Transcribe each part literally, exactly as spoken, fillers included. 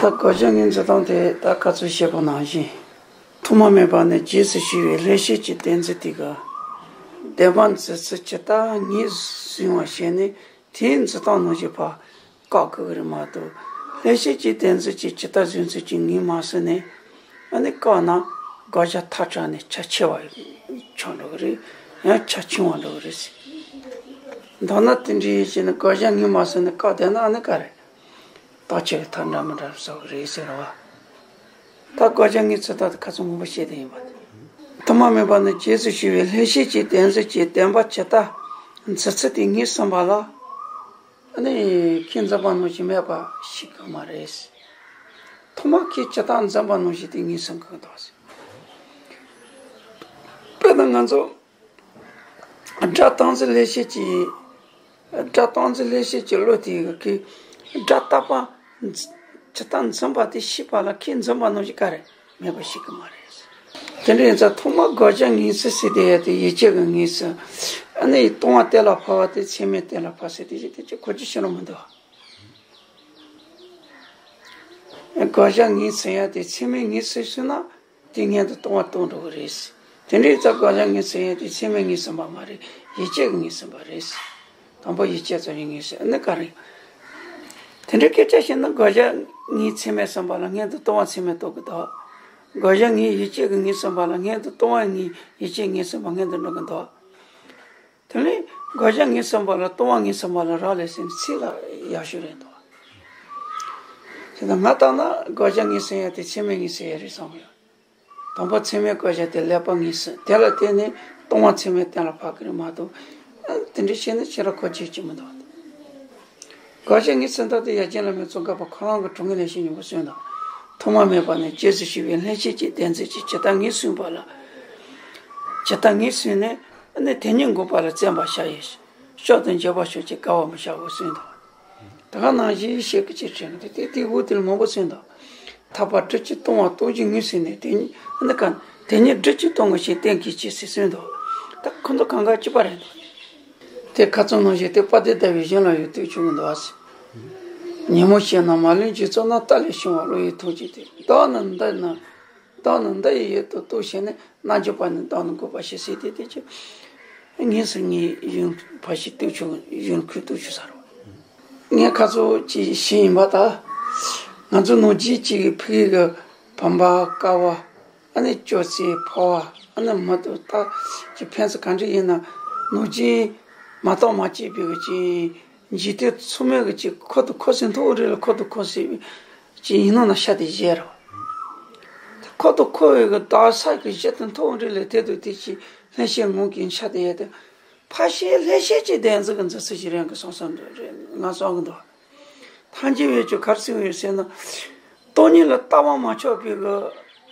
ད་དགག་བྱ་ངེས་འཛིན་སྟངས་དེ་ད་ག་ཚོད་བཤད་པ་ནང་བཞིན། ཐོག་མ་མེད་པ་ནས་རྗེས་སུ་ཤེས་པའི་ལྷན་སྐྱེས་ཀྱི་གཏན་ཚིགས་དེ་ག་བདེན་པར་འཛིན་ཚུལ་ཇི་ལྟར་ངོས་ཟིན་པ་བྱས་ནས་དེའི་འཛིན་སྟངས་ནང་བཞིན་པ་བཀག་དགོས་ཀྱི་རེད་མ་གཏོགས། ལྷན་སྐྱེས་ཀྱི་གཏན་ཚིགས་ཀྱིས་ཇི་ལྟར་ཟིན་ཚུལ་གྱི་ངོས་མ་ཟིན་ནས་ཨ་ནི་བཀག་ན་དགག་བྱ་ཐལ་དྲགས་ནས་ཁྱབ་ཆེ་བ་ཆགས་འགྲོ་གི་རེད། ཡང་ཁྱབ་ཆུང་བ་འགྲོ་གི་རེད་ཟེར། མདོར་ན་དེ་འདྲའི་བྱས་ནས་དགག་བྱ་ངོས་མ་ཟིན་ནས་བཀག་བསྡད་ན་ཨ་ནི་ག་རེད། རྟགས་ཆོས་ཐལ་འདྲ་མི་འདྲ་བཟོ་གི་རེད་ཟེར་བ། ད་དགག་བྱ་ངོས་ཚུལ་ད་ཁ་ཚོན་མང་པོ་བཤད་དེ་ཡིན་པ་དེ། ཐོག་མ་མེད་པ་ནས་རྗེས་སུ་ཤེས་པའི་ལྷན་སྐྱེས་ཀྱི་གཏན་ཚིགས་ཀྱི་བདེན་པ་ཇི་ལྟར་འཛིན་ཚུལ་དེ་ངོས་ཟིན་པ་ལ། ཨ་ནི་ཁྱེད་འཛིན་པ་ནང་བཞིན་མེད་པ་ཤེས་ཀྱི་མ་རེད། ཐོག་མ་ཁྱེད་ཇི་ལྟར་འཛིན་པ་ནང་བཞིན་དེ་ངོས་ཟིན་དགོས་འདུག་ཟེར། དཔེར་ན་ང་ཚོ་སྒྲ་རྟག་འཛིན་ལྷན་སྐྱེས་ཀྱི། སྒྲ་རྟག་འཛིན་ལྷན་སྐྱེས་ཀྱི་བློ་དེ་གིས་སྒྲ་རྟག་པ་ཇི་ལྟར་འཛིན་པ་དེ་ཤེས་པ་ལ་ཁྱེད་འཛིན་པ་ནང་བཞིན་ག་རེ་མེད་པ་ཤེས་ཀྱི་མ་རེད། དེ་འདྲ་ཡིན་ཙང་ཐོག་མར་དགག་བྱ་ངོས་ཟིན་ཟེར་དེ་ཡ་དེ་ཡིད་ཆེས་ཀྱི་ངོས་ཟིན། ཨ་ནི་ལྟུང་བ་གཏན་ལ་ཕབ་པ་དེ་ཚད་མས་གཏན་ལ་ཕབ་ཟེར་དེ་ཡ་དེ་ཅིག་གོ་རྒྱུ་ཞིག་རང་མི་འདུག་དགག་བྱ་ངོས་ཟིན་ཡ་དེ་ཚད་མས་ངོས་ཟིན་ཟེར་ན། དེ་སྔོན་དུ་ལྟུང་བ་ལྟུང་འགྲོ་གི་རེད། དེ་འདྲའི་ཙང་དགག་བྱ་ངོས་ཟིན་ཡ་དེ་ཚད་མས་ངོས་ཟིན་པ་མ་རེད། ཡིད་ཆེས་ཀྱིས་ངོས་ཟིན་པ་རེད། དང་པོ་ཡིད་ཆེས་ཙམ་ཡིན་ངོས་ཟིན་ནི་ག་རེ། དེ་འདྲའི་སྐད་ཆ་བཤད་ན་དགག་བྱ་ངོས་ཚད་མས་ཟིན་པ་ལ་སྔོན་དུ་ལྟུང་བ་ཚད་མས་རྟོགས་ཀྱི་འདུག་དགག་བྱ་ངོས་ཡིད་ཆེས་ཀྱིས་ངོས་ཟིན་པ་ལ་སྔོན་དུ་ལྟུང་བ་ངོས་ཡིད་ཆེས་ངོས་ཟིན་པ་སྔོན་དུ་འགྲོ་གི་འདུག་དེ་ནས་དགག་བྱ་ངོས་ཟིན་པ་ལ་ལྟུང་བ་ངོས་ཟིན་པ་ལ་རག་ལས་ཟིན་ཚིག་ལ་ཡག་ཤོས་རེད་འདུག་དེ་ལྟར་ང་ལྟར་ན་དགག་བྱ་ངོས་ཟིན་ཡ་དེ་ཚད་མས་ངོས་ཟིན་ཡ་རེད་བསམ་གི་ཡོད། དང་པོ་ཚད་མས་བཀག་བྱ་དེ་ལེགས་པར་ངོས་ཟིན། དེ་ལ་བརྟེན་ནས་ལྟུང་བ་ཚད་མས་གཏན་ལ་ཕབ་ཀྱི་རེད་མ་གཏོགས། ཨ། དེ་འདྲ་བྱས་ན་ཁྱེད་རང་གོ་རྒྱུ་ཅི་མི་འདུག་དགག་བྱ་ངོས་ཟིན་སྟངས་དེ་ཡ་རྒྱན་བླ་མའི་གཙུག་ལག་པ་ཁོ་རང་གི་དྲུང་ངེས་ལས་བྱེད་སྙིང་པོ་གསུངས་དང་། ཐོག་མ་མེད་པ་ནས་རྗེས་སུ་ཤེས་པའི་ལྷན་སྐྱེས་ཀྱི་གཏན་ཚིགས་ཀྱིས་ཇི་ལྟར་ངོས་ཟིན་པ་ལ། ཇི་ལྟར་ངོས་ཟིན་ནས་ནི་དེ་ཉིད་འགོག་པ་ལ་བརྩོན་པར་བྱ་ཡི། མཆོག་ཏུ་འགྱུར་བར་ཤོག་ཅེས་དགའ་བར་མི་བྱའོ་གསུངས་དང་། ད་ག་ནང་བཞིན་ཤེས་ཀྱི་ཕྱིར་དྲན་གྱི་དེ་དེའི་འོག་དེ་ལ་མང་པོ་གསུངས་དང་། ཐར་པ་སྒྲུབ་ཀྱི་ལྟུང་བ་ལྟུང་ཕྱིར་ངོས་ཟིན་ནས་དེ་ཉིད་ཨ་ནི་ག་དེ་ཉིད་སྒྲུབ་ཀྱི་ལྟུང་བའི་ཕྱིར་གཏན་འཁེལ་བྱེད་ཟེར་གསུངས་དང་། ད་ཁོ་ཚོ་གང་ག་གཅིག་པ་རེད་དོ། དེ་ཁ་ཚོན་ནང་བཞིན་དེ་དཔལ་ལྡན་ཟླ་བའི་གཞུང་ལ་ཡང་ལྟོས་ཆོག་གི་འདུག་ཟེར། ཉོན་མོངས་ཞེན་ནི་མ་ལུས་འཇིག་ཚོགས་ན། ལྟ་ལས་བྱུང་བ་བློ་ཡི་ཐུགས་རྗེ་སྟེ། བདག་ནི་འདི་ནི། བདག་ནི་འདི་ཡི་ཡུལ་དུ་གཏོགས་ཞེས་ནས། རྣལ་འབྱོར་པ་ནི་བདག་ནི་འགོག་པར་བྱེད་ཟེར་ཏེ་དེ་ཅི། ངེས་སུ་ངེས་ཡུན་ཕར་ཞིག་ལྟོས་ཆོག་ཡུན་ཁུལ་ལྟོས་ཆོག་ཟེར་རོ། ངས་ཁ་ཚོ་ཅིག་ཤེས་ཡིན་པ་ད། ང་ཚོ་ནང་ཆོས་ཅིག་གི་ཕ་གི་བུམ་པ་དཀར་བ། ཨ་ནི་སྐྱོ་ཚེ་ཕོ་བ་ཨ་ནི་མི་དུ་ད་ཅི་ཕན་ཚུན་ག་འདྲ་ཡིན་ན་ནང་ཆོས་མ་གཏོགས་མ་སྐྱེས་པའི་གི་ཅི། འཇིག་རྟེན་ཚང་མའི་གི་ཅིག་ཁོ་ཐུག་ཁོ་ཟེར་མཐོ་བོ་རེད་ལ་ཁོ་ཐུག་ཁོ་ཟེར་ཅིག་ཡིན་ནོ་ན་ཤ་དེ་བཞེས་རོ། ཁོ་ཐུག་ཁོ་བའི་གི་བདག་ས་གི་གཞི་དེ་མཐོ་བོ་རེད་ལ་དེ་དུ་དེ་ཅིག་ལྷན་སྐྱེས་ངོ་གི་ཤ་དེ་ཡས་དེ། ཕར་ཕྱིན་ལྷན་སྐྱེས་ཀྱི་བདེན་འཛིན་གྱི་འཛིན་ཚུལ་ཞིག་རང་གི་སོང་སོང་འདུག་རེད་ང་སོང་གི་འདུག་ཐལ་འགྱུར་བའི་ཆོས་ག་རེ་གསུངས་ཡོད་ཟེར་ན། སྟོང་ཉིད་ལ་ལྟ་བ་མ་ཆགས་པའི་གི།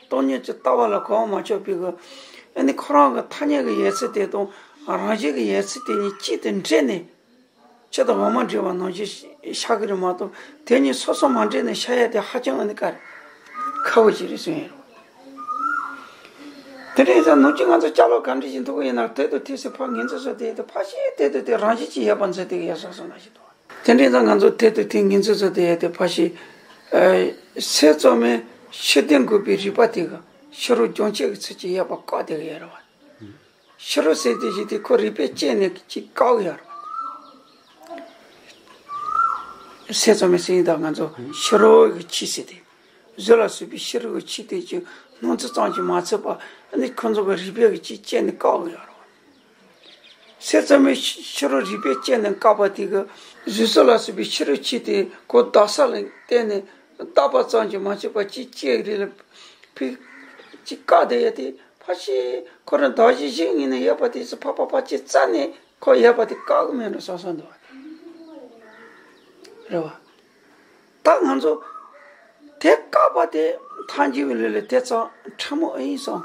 སྟོང་ཉིད་ཀྱི་ལྟ་བ་ལ་གོམས་པ་མ་ཆགས་པའི་གི། ཨ་ནི་ཁོ་རང་གི་ཐ་སྙད་ཀྱི་ཡོད་ཚད་དེ་དང་རང་བཞིན་གྱི་ཡོད་ཚད་དེ་གཉིས་གཅིག་ཏུ་འདྲེས་ནས། ཆུ་དང་འོ་མ་འདྲེས་པ་ནང་བཞིན་ཤར་གི་རེད་མ་གཏོགས་དེ་གཉིས་སོ་སོ་མ་འདྲེས་ནས་ཤར་ཡ་དེ་ཧ་ཅང་ཨ་ནི་དཀའ་རེད། ཁག་པོ་ཅིག་རེད་གསུངས་ཡོད་རེད། དེ་འདྲ་ཡིན་ཙང་ནང་ཆོས་ང་ཚོ་ཅ་ལག་ག་འདྲ་ཞིག་འདུག་གི་ཡིན་ན་དེ་དང་དེ་ཟེར་ཕར་ངོས་འཛིན་བཟོ་དེ་དང་ཕར་ཕྱིན་དེ་དང་དེ་རང་བཞིན་གྱིས་ཡོད་པར་འཛིན་དེ་གི་ཡ་སོགས་སོགས་ན་ཞིག་འདུག་དེ་འདྲ་ཡིན་ཙང་ང་ཚོ་དེ་དང་དེ་ངོས་འཛིན་བཟོ་དེ་ཡ་དེ་ཕར་ཕྱིན། ཨ། སེམས་ཙམ་མའི་ཕྱིར་དོན་འགོག་པའི་རིགས་པ་དེ་གི་ཕྱི་རོལ་སྦྱོང་བྱེད་ཀྱི་ཚུལ་གྱིས་ཡོད་པ་བཀག་དེ་གི་ཡོད་རེད་བ། ཕྱི་རོལ་ཟེར་དེ་ཞིག་དེ་ཁོ་རིགས་པས་དཔྱད་ནས་ཅིག་བཀག་ཡོད་རེད། སེམས་ཙམ་མའི་སེམས་ཡིན་དང་ང་ཚོ་ཕྱི་རོལ་གྱི་ཆོས་ཟེར་དེ། གཟུགས་ལ་སོགས་པའི་ཕྱི་རོལ་གྱི་ཆོས་དེ་ཅིག་སྣང་ཚུལ་ཙམ་གྱིས་མ་ཚད་པ་ནི་ཁོ་ཚོ་གི་རིགས་པས་ཀྱི་ཅིག་དཔྱད་ནས་བཀག་ཡོད་རེད། སེམས་ཙམ་མའི་ཕྱི་རོལ་རིགས་པས་དཔྱད་ནས་བཀག་པ་དེ་གི་གཟུགས་སོགས་ལ་སོགས་པའི་ཕྱི་རོལ་ཆོས་དེ་ཁོ་བདག་ས་ལ་བརྟེན་ནས་བཏགས་པ་ཙམ་གྱིས་མ་ཚད་པ་ཅིག་དཔྱད་རིགས་ལ་ཕི་ཅིག་བཀག་བསྡད་ཡོད་དེ། ཕར་ཕྱིན་ཁོ་རང་བདག་གཞན་གཞན་གཉིས་ནས་ཡོད་པ་དེ་ཚོ་ཕ་ཕ་ཕ་ཅིག་རྩ་ནས་ཁོ་ཡོད་པ་དེ་བཀག་གི་མེད་འགྲོ་བསམ་བསམ་འདུག་བ། རེད་བ། ད་ང་ཚོ་དེ་བཀག་པ་དེ་ཐལ་འགྱུར་བའི་ལུགས་ལ་དེ་ཙམ་ཕྲ་མོ་ཨེ་ཡིན་སོང་།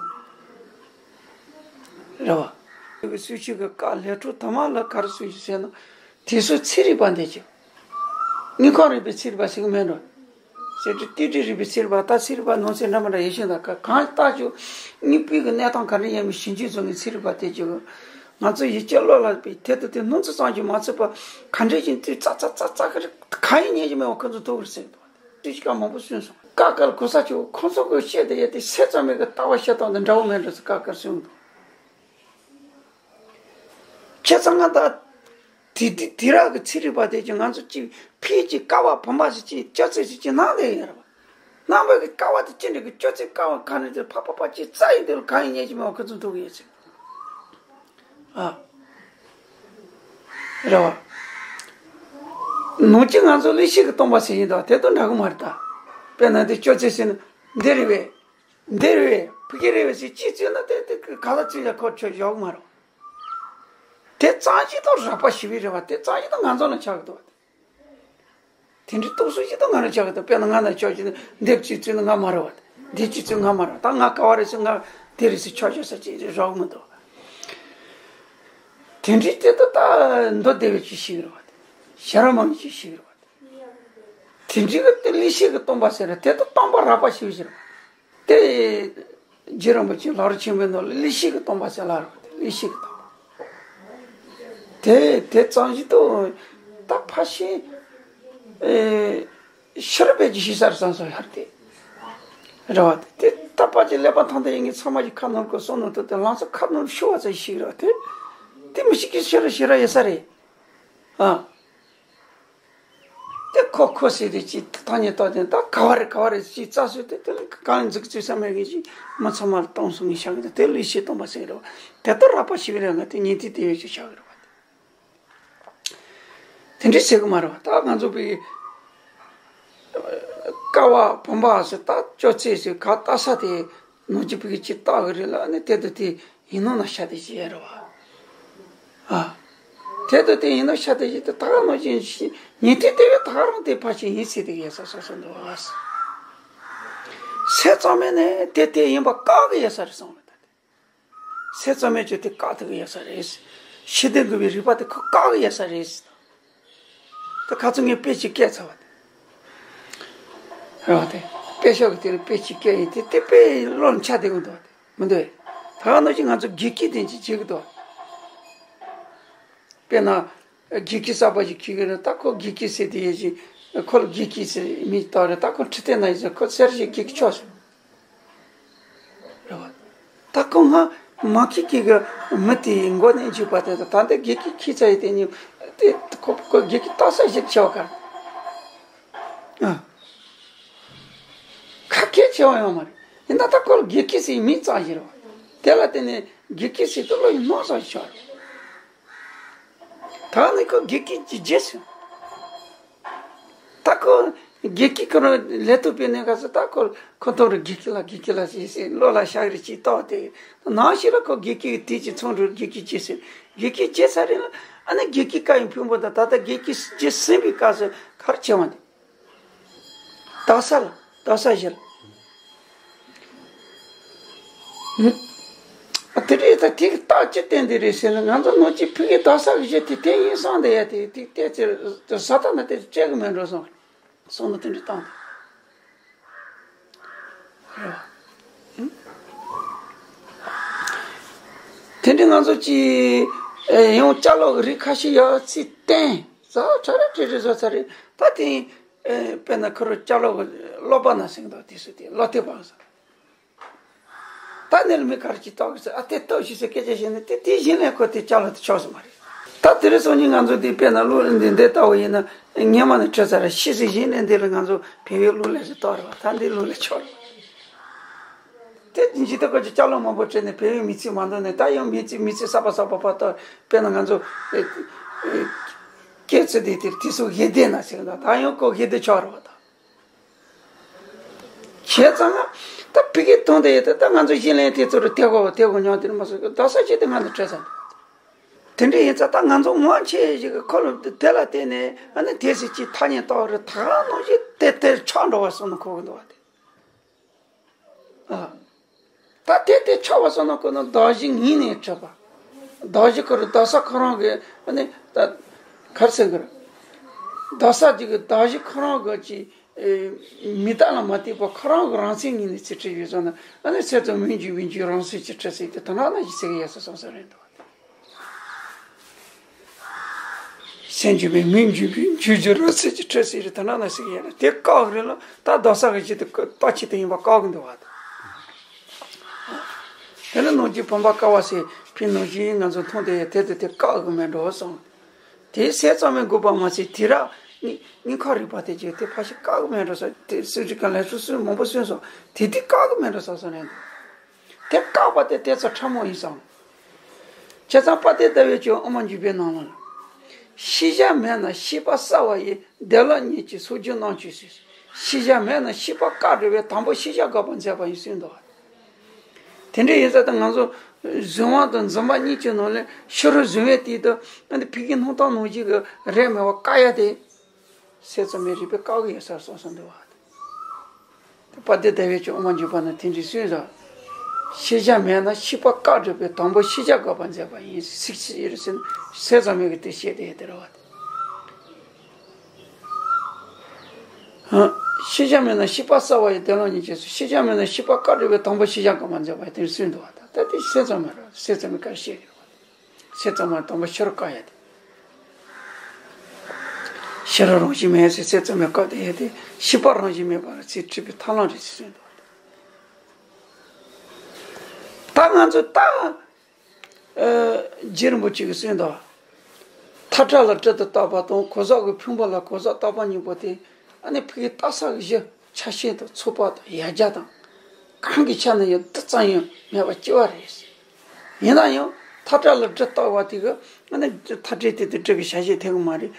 རེད་བ། སུ་ཞིག་གི་བཀག་ལས་འཕྲོ་དུ་མ་ལ་ག་རེ་སུ་ཞིག་ཟེར་ན་དེ་ཚོ་ཚན་རིག་པ་འདི་ཅིག་དངོས་ཁམས་རིག་པའི་ཚན་རིག་པ་ཟེར་གི་མེད་འགྲོ། ཟེར་དུས་ཏིག་ཏིག་རིག་པའི་ཚན་རིག་པ་ད་ཚན་རིག་པ་ནང་ཚན་འདྲ་མི་འདྲ་ཡོད་ཤིང་ད་ག་གང་ལྟར་ཀྱང་དངོས་པོའི་གི་གནས་སྟངས་ག་འདྲ་ཡིན་མིན་ཞིབ་འཇུག་བཟོ་མཁན་ཚན་རིག་པ་དེ་ཅིག་ང་ཚོ་ཡིད་ཀྱི་བློ་ལ་པའི་དེ་ལྟ་དེ་སྣང་ཚུལ་ཙམ་གྱིས་མ་ཚད་པ་ག་འདྲ་ཞིག་དུས་ཙག་ཙག་ཙག་ཙག་གི་རེད། གང་ཡིན་ཉན་གྱི་མེད་པ་ཁོ་ཚོ་ཐུག་གི་རེད་ཟེར་གི་འདུག་ཏི་ཅི་ཀ་མང་པོ་གསུངས་སོང་། ཀ་ཀར་གོ་ས་ཆེ་བོ་ཁོང་ཚོ་གི་བཤད་དེ་ཡ་དེ་སེ་ཙམ་མེད་གི་ལྟ་བ་བཤད་སྟངས་དང་འདྲ་བོ་མེད་འགྲོ་ཟེར་ཀ་ཀར་གསུངས་འདུག་ཁྱེད་ཚང་ང་ད་དེ་དེ་དེ་རག་གི་ཚན་རིག་པ་དེ་ཅི་ང་ཚོ་ཅི་ཕིའི་ཅི་ཀ་བ་བུམ་པ་ཟེར་ཅི་ཅོ་ཙེ་ཟེར་ཅི་ནང་ལས་ཡོད་རེད་བ། ནང་པའི་གི་ཀ་བ་དེ་ཅི་འདྲ་གི་ཅོ་ཙེ་ཀ་བ་ག་ནས་དེ་ཕ་ཕ་ཕ་ཅི་རྩ་ཡི་དེ་ལ་གང་ཡིན་ཉན་གྱི་མེད་བ་ཁོ་ཚོ་འདུག་གི་ཡོད་ཚེ། ཨ། རེད་བ། ནང་ཅི་ང་ཚོ་ལི་ཤི་གི་སྟོང་པ་ཟེར་ཡིན་དོ་དེ་དོ་འདྲ་གི་མ་རེད་ད། དཔེར་ན་འདི་ཅོ་ཙེ་ཟེར་ན་འདི་རེད་བས། འདི་རེད་བས་ཕ་གི་རེད་བས་ཟེར་ཅི་བཙུན་ན་དེ་དེ་ག་ལ་བཙུན་ཡ་ཁོ་ཆོས་ཡོག་མ་རེད། དེ་གཙང་ཞིག་དང་རགས་པ་ཞི་བའི་རེད་བ་དེ་གཙང་ཞིག་དང་ང་ཚོ་ལ་ཆགས་གི་འདུག་བ། དེ་འདྲའི་རྟོག་བཟོ་ཞིག་དང་ང་ལ་ཆགས་གི་འདུག་དཔེར་ན་ང་ལ་ཆོག་ཅིག་འདི་ཅི་བཙུན་ན་ང་མ་རེད་བ། འདི་ཅི་བཙུན་ང་མ་རེད་ད་ང་ག་བ་རེད་ཟེར་ང་དེ་རེད་ཟེར་ཆོག་ཆོག་ས་ཅིག་རག་མི་འདུག་དེ་འདྲའི་དེ་ད་ད་མདོ་སྡེ་བའི་ཅིག་ཞིག་རེད་བ། ཞེ་ར་མང་ཅིག་ཞིག་རེད་བ། དེ་འདྲའི་གི་དེ་ལི་ཤི་གི་སྟོང་པ་ཟེར་རེད་དེ་ད་སྟོང་པ་རགས་པ་ཞི་བའི་ཟེར་བ། དེ་རྗེ་རིན་པོ་ཆེ་ལག་རོགས་ཆེན་པོའི་ནང་ལ་ལི་ཤི་གི་སྟོང་པ་ཟེར་ལ་རེད་བ་དེ་ལི་ཤི་གི་སྟོང་པ། དེ་དེ་གཙང་ཞིག་ཏུ་ད་ཕ་ཤི་ཨེ་ཤི་རབས་པའི་ཀྱི་ཤི་ས་རེད་བསམ་སོང་ཡར་དེ་རེད་བ། དེ་ད་ཕ་ཅི་ཀླད་པ་ཐང་དེ་ཡིན་ངེས་ཚང་མ་ཀྱི་ཁ་ནོར་གོ་སོང་ནོར་དུ་དེ་ལང་ཚོ་ཁ་ནོར་ཤུ་བ་ཚ་ཤི་རེད་བ། དེ་དེ་མི་ཤི་ཀྱི་ཤི་ར་ཤི་ར་ཡོད་ས་རེད་ཨ། དེ་ཁོ་ཁོ་ཟེར་དེ་ཅི་ཐང་ཉེ་ཏོག་དེ་ད་ག་བ་རེད་ག་བ་རེད་ཅི་རྩ་སོས་དེ་དེ་ལ་གང་འཛུགས་བཅུག་ས་མེད་གི་ཅི་མི་ཚང་མ་ལ་གཏོང་སོང་ངེས་ཤག་གི་དེ་ལུས་ཤེས་སྟོང་པ་ཟེར་རེད་བ། དེ་ལྟར་རགས་པ་ཞི་བའི་རེད་ང་དེ་ཉན་ཐོས་དེ་ཡོད་ཅི་ཤག་གི་རེད་བ། དེ་འདྲའི་ཟེར་གི་མ་རེད་བ། ད་ང་ཚོ་པའི་ཀ་བ་བུམ་པ་ཟེར་ད་ཅོ་ཙེ་ཟེར་ག་ལྟ་ས་དེ་ནང་གི་ཕ་གི་ཅི་ལྟ་གི་རེད་ལ་ནི་དེ་དུ་དེ་ཡིན་ནོ་ན་ཤ་དེ་ཅི་ཡ་རེད་བ། ཨ། དེ་དུ་དེ་ཡིན་ནོ་ཤ་དེ་ཅི་དེ་ད་ག་ནང་བཞིན་ཉན་ཐོས་དེ་བས་ད་ག་རང་དེ་ཕ་ཆེན་ཡིན་ཟེར་དེ་གི་ཡ་ས་སོ་སོ་འདུག་བ། སེ་ཙམ་མེད་ནས་དེ་དེ་ཡིན་པ་བཀག་གི་ཡ་ས་རེད་སོང་བ་ད་དེ། སེ་ཙམ་མེད་ཅོ་དེ་བཀག་ཐུབ་གི་ཡ་ས་རེད། ཤེས་ལྡན་དགོས་པའི་རིགས་པ་དེ་ཁོ་བཀག་གི་ཡ་ས་རེད། ད་ཁ་ཚོ་ངས་དཔེ་ཅིག་བཀལ་ཚར་བ་དེ། རེད་བ་དེ། དཔེ་ཤོག་གི་དེ་ལ་དཔེ་ཅིག་བཀལ་ཡིན་དེ་དེ་དཔེ་བློ་ལ་འཆར་བསྡད་གི་འདུག་བ་དེ་མི་འདུག་ཨེ། ད་ག་ནང་བཞིན་ང་ཚོ་དགེ་སྐྱིད་དེ་ཅིག་བྱེད་གི་འདུག་བ། དཔེར་ན། དགེ་སྐྱིད་གསར་པ་ཞིག་ཁྱེར་གི་རེད་ད་ཁོ་དགེ་སྐྱིད་ཟེར་དེ་ཡེ་ཞིག་ཁོ་ལ་དགེ་སྐྱིད་ཟེར་མིང་བཏགས་རེད་ད་ཁོ་ཁྲི་སྟེང་ན་ཡིན་ཟེར་ཁོ་ཟེར་ཞིག་དགེ་སྐྱིད་ཆོག་ཟེར། རེད་བ། ད་ཁོ་ང་མ་ཁྱི་ཁྱི་གི་མི་དེའི་མགོ་ནས་འཇུས་པ་དེ་ད་ད་འདི་དགེ་སྐྱིད་ཁྱི་ཚ་ཡི་དེ་ཉིད་དེ་ཁོ་ཁོ་དགེ་སྐྱིད་ལྟ་ས་ཞིག་ཆེ་བ་གར། ཨ། ཁ་སྐད་ཆེ་བ་ཡོང་མ་རེད་ཡིན་ད་ད་ཁོ་ལ་དགེ་སྐྱིད་ཟེར་མིང་བཏགས་ཞིག་རེད་བ། དེ་ལ་བརྟེན་ནས་དགེ་སྐྱིད་ཟེར་དུ་བློ་ཡི་སྣང་ས་ཞིག་ཆགས་རེད། ད་ནི་ཁོ་དགེ་སྐྱིད་ཀྱི་རྗེས་སུ། ད་ཁོ་དགེ་སྐྱིད་ཁོ་རང་ལས་ཐོག་པའི་གནས་སྐབས་སུ་ད་ཁོ་ཁོ་ཐོག་རུ་དགེ་སྐྱིད་ལ་དགེ་སྐྱིད་ལ་ཞེས་ཟེར་བློ་ལ་ཤག་རེ་ཅིག་བཏགས་ཏེ་ནང་ཞིག་ལ་ཁོ་དགེ་སྐྱིད་དེ་ཅིག་ཚོང་འགྲོ་དགེ་སྐྱིད་རྗེས་སུ་དགེ་སྐྱིད་རྗེས་ཚར་རེ་ལ་ཨ་ནི་དགེ་སྐྱིད་བཀའ་ཡི་ཕུང་པོ་དང་ད་ལྟ་དགེ་སྐྱིད་རྗེས་ཟིན་པའི་སྐབས་སུ་གར་བྱེད་བ་འདི། དག་ས་ལ་དག་ས་བཞིར། དེ་རེད་ད་དེ་གི་རྟགས་ཅི་བསྟན་དེ་རེད་ཟེར་ན་ང་ཚོ་ནང་གི་ཕ་གི་དག་ས་གི་གཞི་དེ་དེ་ཡིན་སོང་དེ་ཡ་དེ་དེ་བལྟས་ཚེ་ཟ་ཐག་ན་དེ་བཅད་གི་མེད་འགྲོ་སོང་སོང་ན་དེ་འདྲ་བཏང་དེ་རེད་བ། དེ་འདྲ་ང་ཚོ་ཅི་ཡང་ཅ་ལག་གི་རིགས་ཁ་ཤས་ཡག་ཚིག་བསྟན་ཟ་ཁྲ་ར་ཁྲི་རི་བཟོ་ཚར་རེད་ད་དེ། དཔེར་ན་ཁོ་རང་ཅ་ལག་གི་ཀློག་པ་ན་ཟེར་གི་འདུག་དེ་སུ་དེ་ཀློག་དེབ་བང་ཟེར། ད་ནི་ལ་མི་ག་རེ་ཅིག་ལྟོགས་གི་ཟེར་ཨ་དེ་ལྟོགས་ཤིག་ཟེར་སྐད་ཆ་བཤད་ན་དེ་དེ་བཞིན་ལས་ཁོ་དེ་ཅ་ལག་དེ་ཆོག་ས་མ་རེད། ད་དེ་རིང་སང་ཉིན་ང་ཚོ་དེ་དཔེར་ན་གློག་ཀླད་འདི་འདི་ལྟ་བུ་ཡིན་ན་སྔོན་མ་ནས་བྲིས་ཚར་ར་ཤི་ཟེར་བཞིན་ལས་འདི་ལ་ང་ཚོ་བོད་པའི་གློག་ཀླད་ཟེར་ལྟོགས་རེད་བ་ད་འདི་གློག་ཀླད་ཆོག་རེད་བ། དེ་ཇི་ལྟར་ཁོ་ཅིག་ཅ་ལག་མང་པོ་སྤྲད་ནས་བོད་པའི་མི་ཚེ་མ་འདོད་ནས་ད་ཡང་མི་ཚེ་མི་ཚེ་གསར་པ་གསར་པ་བར་དུ་དཔེར་ན་ང་ཚོ་ཨེ་ཨེ་སྐྱེས་ཚེ་དེ་དེར་དེ་ཚོ་ཡེ་བསྡད་ན་ཟེར་ད་ད་ཡང་ཁོ་ཡེ་བསྡད་ཆོག་རེད་བ་ད། བྱས་ཙང་ད་ཕ་གི་དོན་དེ་ཡེ་དེ་ད་ང་ཚོ་གཞིས་ལེན་དེ་ཚོ་རུ་དེ་གོ་དེ་གོ་མྱོང་དེར་མ་སོང་གི་ད་ས་ཆེ་དེ་ང་ཚོ་བྲལ་ས་འདུག་དེ་འདྲ་ཡིན་ཙང་ད་ང་ཚོ་སྔོན་ཆད་ཞིག་གི་ཁོ་ལ་དེ་ལ་བརྟེན་ནས་ཨ་ནི་དེ་ཟེར་གྱི་ཐ་སྙད་བཏགས་རེད་ད་ག་ནང་བཞིན་དེ་དེར་ཆགས་འགྲོ་བ་སོང་ན་གོ་གི་འདུག་བ་དེ། ཨ། ད་དེ་དེ་ཆགས་པ་སོང་ན་ཁོ་ན་གདགས་གཞི་ངོས་ནས་གྲུབ་པ། གདགས་གཞི་ཁོ་རང་གདགས་ས་ཁོ་རང་གི་ཨ་ནི་ད་གར་སེང་གི་རེད། གདགས་ས་ཅིག་གི་གདགས་གཞི་ཁོ་རང་གི་ཅི་ཨེ་མི་རྟག་ལ་མ་ལྟོས་པ་ཁོ་རང་གི་རང་མཚན་ངོས་ནས་ཚིག་ཁྲིད་ཡོད་ཙང་ན་ཨ་ནི་ཚེ་དང་མིང་གཅིག་མིང་གཅིག་རང་མཚན་གཅིག་ཁྲིད་ཟེར་དེ་དོན་དག་ན་ཞིག་ཟེར་གི་ཡོད་ས་སོང་ས་རེད་འདུག་བ། སེམས་འཇུག་པའི་མིག་འཇུག་པའི་འཇུག་འཇུག་རོ་ཚིག་གི་ཁྲོད་སྲིད་རེད། དེ་ན་ན་ཟེར་གི་ཡོད་རེད། དེ་བཀག་རེད་ལ་ད་རྡོག་རྩ་གི་ཆེད་དུ་རྟག་ཆད་དུ་ཡིན་པ་བཀག་གི་འདུག་བ། དེ་ནི་ནང་གི་བུམ་པ་ཀ་བ་སེ་ཕི་ནང་བཞིན་ང་ཚོ་མཐོང་དེ་དེ་དེ་དེ་བཀག་གི་མེད་འགྲོ་བསམ། དེ་སེམས་ཙམ་མའི་དགོས་པ་མ་ཟད་དེ་ར་ནི་སྙིང་ཁ་རིག་པ་དེ་ཅིག་དེ་ཕ་ཞིག་བཀག་གི་མེད་འགྲོ་ས་དེ་སུ་རིག་ག་ལས་སུ་སུ་མང་པོ་གསུངས་སོང་། དེ་དེ་བཀག་གི་མེད་འགྲོ་ས་སོང་རེད། དེ་བཀག་པ་དེ་དེ་ཚོ་ཕྲ་མོ་ཡིན་སོང་། བྱས་ཙང་དཔལ་ལྡན་ཟླ་བའི་ཆོས་དབུ་མ་འཇུག་པའི་ནང་ལ། ཤེས་བྱ་མེད་ན་ཤེས་པ་གསལ་བ་ཡི། བདེ་བླག་ཉིད་ཀྱི་སོ་སྒྱུར་སྣང་ཆོས་སུ། ཤེས་བྱ་མེད་ན་ཤེས་པ་བཀག་འགྲོ་བའི། དང་པོ་ཤེས་བྱ་འགགས་པར་མཛད་པ་ཡིན་གསུངས་འདུག། དེ་འདྲ་ཡིན་ཙང་ད་ང་ཚོ་གཟུང་བ་དང་འཛིན་པ་གཉིས་ཀྱི་ནང་ལས་ཕྱི་རོལ་གཟུང་བའི་དུས་དུ་ཨ་ནི་ཕ་གིའི་སྣང་སྟངས་ནང་བཞིན་གྱི་རེད་མེད་པ་བཀག་ཡ་དེ། སེམས་ཙམ་མའི་རིགས་པས་བཀག་གི་ཡོད་ས་སོགས་སུ་འདུག་བ། དཔལ་ལྡན་ཟླ་བའི་ཆོས་དབུ་མ་འཇུག་པ་ན་དེ་འདྲའི་གསུངས་སོ། ཤེས་བྱ་མེད་ན་ཤེས་པ་བཀག་འགྲོ་བའི། དང་པོ་ཤེས་བྱ་འགགས་པར་མཛད་པ་ཡིན། ཚིག་ཅིག་ཡོད་ཟེར་ན་སེམས་ཙམ་མའི་གི་དེ་བཤད་དེ་ཡོད་དེ་རེད་བ། ཤེས་བྱ་མེད་ན་ཤེས་པ་གསལ་བ་ཡི། བདེ་བླག་ཉིད་ཀྱི་སོ། ཤེས་བྱ་མེད་ན་ཤེས་པ་བཀག་འགྲོ་བའི། དང་པོ་ཤེས་བྱ་འགགས་པར་མཛད་པ་ཡིན། དེ་འདྲ་གསུངས་འདུག་བ། ད་དེ་སེམས་ཙམ་མ་རེད། སེམས་ཙམ་མའི་བཀག་བཤད་དེ་རེད་བ། སེམས་ཙམ་མ་དང་པོ་ཕྱི་རོལ་བཀག་ཡ་དེ། ཕྱི་རོལ་རང་བཞིན་མེད་ཟེར་སེམས་ཙམ་མའི་བཀག་དེ་ཡ་དེ། ཤེས་པ་རང་བཞིན་མེད་པ་ལ་ཚིག་ཁྲིད་པའི་ཐབས་ལམ་རེད་ཟེར་གསུངས་འདུག། ད་ང་ཚོས་ད་རྗེ་རིན་པོ་ཆེ་གིས་གསུངས་འདུག། མཐའ་བྲལ་ལ་དྲི་དང་བརྟག་པ་དང་། གོས་ཟག་གི་ཕུང་པོ་ལ་གོས་ཟག་བརྟག་པ་གཉིས་པོ་དེ། ཨ་ནི་ཕ་གིའི་བརྟག་ས་གི་གཞི་ཆགས་ཞེན་དང་ཚོགས་པ་དང་ཡང་རྒྱ་དང་། གང་གི་ཆ་ནས་ཡང་འདི་ཙམ་ཡང་མེད་པ་ཅི་བ་རེད། ཡིན་ན་ཡང་མཐའ་བྲལ་ལ་དྲི་བརྟག་པ་དེ་གི་ཨ་ནི་མཐའ་བྲལ་དེ་དེ་དྲི་གི་བྱ་བྱེད་ཐེབས་གི་མ་རེད།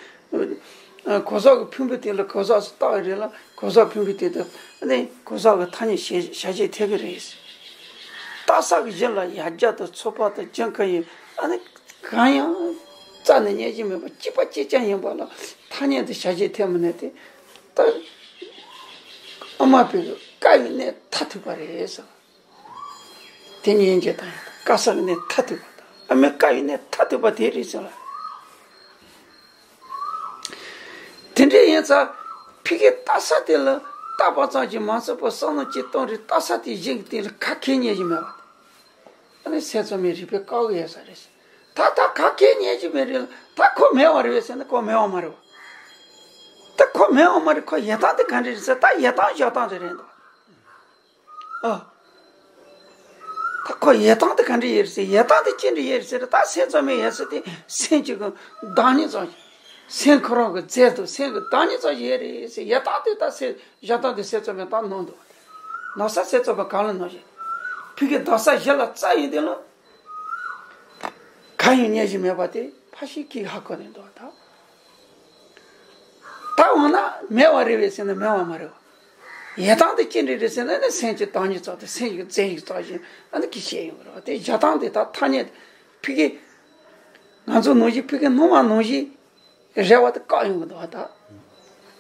གོས་ཟག་གི་ཕུང་པོ་དེ་ལ་གོས་ཟག་སུ་བརྟག་གི་རེད་ལ། གོས་ཟག་ཕུང་པོ་དེ་དེ་ཨ་ནི་གོས་ཟག་གི་ཐ་སྙད་བྱ་བྱ་བྱེད་ཐེབས་གི་རེད། བརྟག་ས་གི་གཞི་ལ་ཡང་རྒྱ་དང་ཚོགས་པ་དང་རྒྱུ་མཁན་ཡིན། ཨ་ནི་གང་ཡང་རྩ་ནས་རྙེད་རྒྱུ་མེད་པ་གཅིག་པ་གཅིག་རྐྱང་ཡིན་པ་ལ་ཐ་སྙད་དུ་བྱ་བྱེད་ཐེབས་མི་ནུས་ཏེ། ད་ཨ་མ་པའི་བཀའ་ཡི་གནད་མཐར་ཐུག་པ་རེད་ཟེར། དེ་ཉན་རྒྱུ་དང་། བཀའ་སར་གནས་མཐའ་ཐུག་པ་དང་། ཨ་མའི་བཀའ་ཡི་གནས་མཐའ་ཐུག་པ་དེ་རེད་ཟེར་བ། དེ་འདྲ་ཡིན་ཙང་ཕ་གིའི་བརྟག་ས་དེ་ལ་བརྟག་པ་ཙམ་གྱིས་མ་ཚུགས་པར་བསམ་བློ་ཅིག་གཏོང་རེས་བརྟག་ས་དེ་གཞན་གྱི་སྟེང་ལ་ཁ་འཁྱེར་ཉན་གྱི་མེད་པ་དེ། ཨ་ནི་སེམས་ཙམ་མའི་རིགས་པས་བཀག་གི་ཡོད་ས་རེད་ཟེར། ད་ད་ཁ་འཁྱེར་ཉན་གྱི་མེད་རེད་ལ། ད་ཁོ་མེད་པ་རེད་པས་ཟེར་ན་ཁོ་མེད་པ་མ་རེད་པ། ད་ཁོ་མེད་པ་མ་རེད། ཁོ་ཡོད་སྟངས་དེ་ག་འདྲ་རེད་ཟེར། ད་ཡོད་སྟངས་བཞག་སྟངས་དེ་རེད་འདུག། ཨ། ད་ཁོ་ཡོད་སྟངས་དེ་ག་འདྲ་ཡོད་རེད་ཟེར། ཡོད་སྟངས་དེ་ཅི་འདྲ་ཡོད་རེད་ཟེར། ད་སེམས་ཙམ་མའི་ཡོད་ས་དེ་སེམས་ཀྱི་གི་བདག་ཉིད་ཙམ་ཞིག། སེམས་ཁོ་རང་གི་རྫས་དང་སེམས་ཀྱི་བདག་ཉིད་ཙམ་ཞིག་ཡོད་རེད་ཟེར། ཡོད་སྟངས་དེ་ད་སེམས་བཞག་སྟངས་དེ་སེམས་ཙམ་མའི་ད་ནང་དུ། ནོར་ས་སེམས་ཙམ་པ་གང་ལ་ནོར་ཞིག། ཕ་གིའི་བརྟག་ས་གཞི་ལ་རྩ་ཡིན་དེ་ལ། གང་ཡང་རྙེད་བཞིན་མེད་པ་དེ་ཕ་ཤི་ཁྱི་ཧ་གོ་ནས་འདུག་ད། ད་འོ་ན་མེད་པ་རེད་པས་ཟེར་ན་མེད་པ་མ་རེད་པ། ཡོད་སྟངས་དེ་ཅི་འདྲ་རེད་ཟེར་ན་ནི་སེམས་ཀྱི་བདག་ཉིད་ཙམ་དང་སེམས་ཀྱི་རྫས་ཡིན་ཙམ་ཞིག་ཨ་ནི་གི་བཤད་ཡོང་གི་རེད་པ། དེ་བཞག་སྟངས་དེ་ད་ཐ་སྙད་ཕ་གི་ང་ཚོ་ནང་བཞིན་ཕ་གི་སྣང་བ་ནང་བཞིན་རེད་པ་དེ་བཀག་ཡོང་གི་འདུག་པ། ད་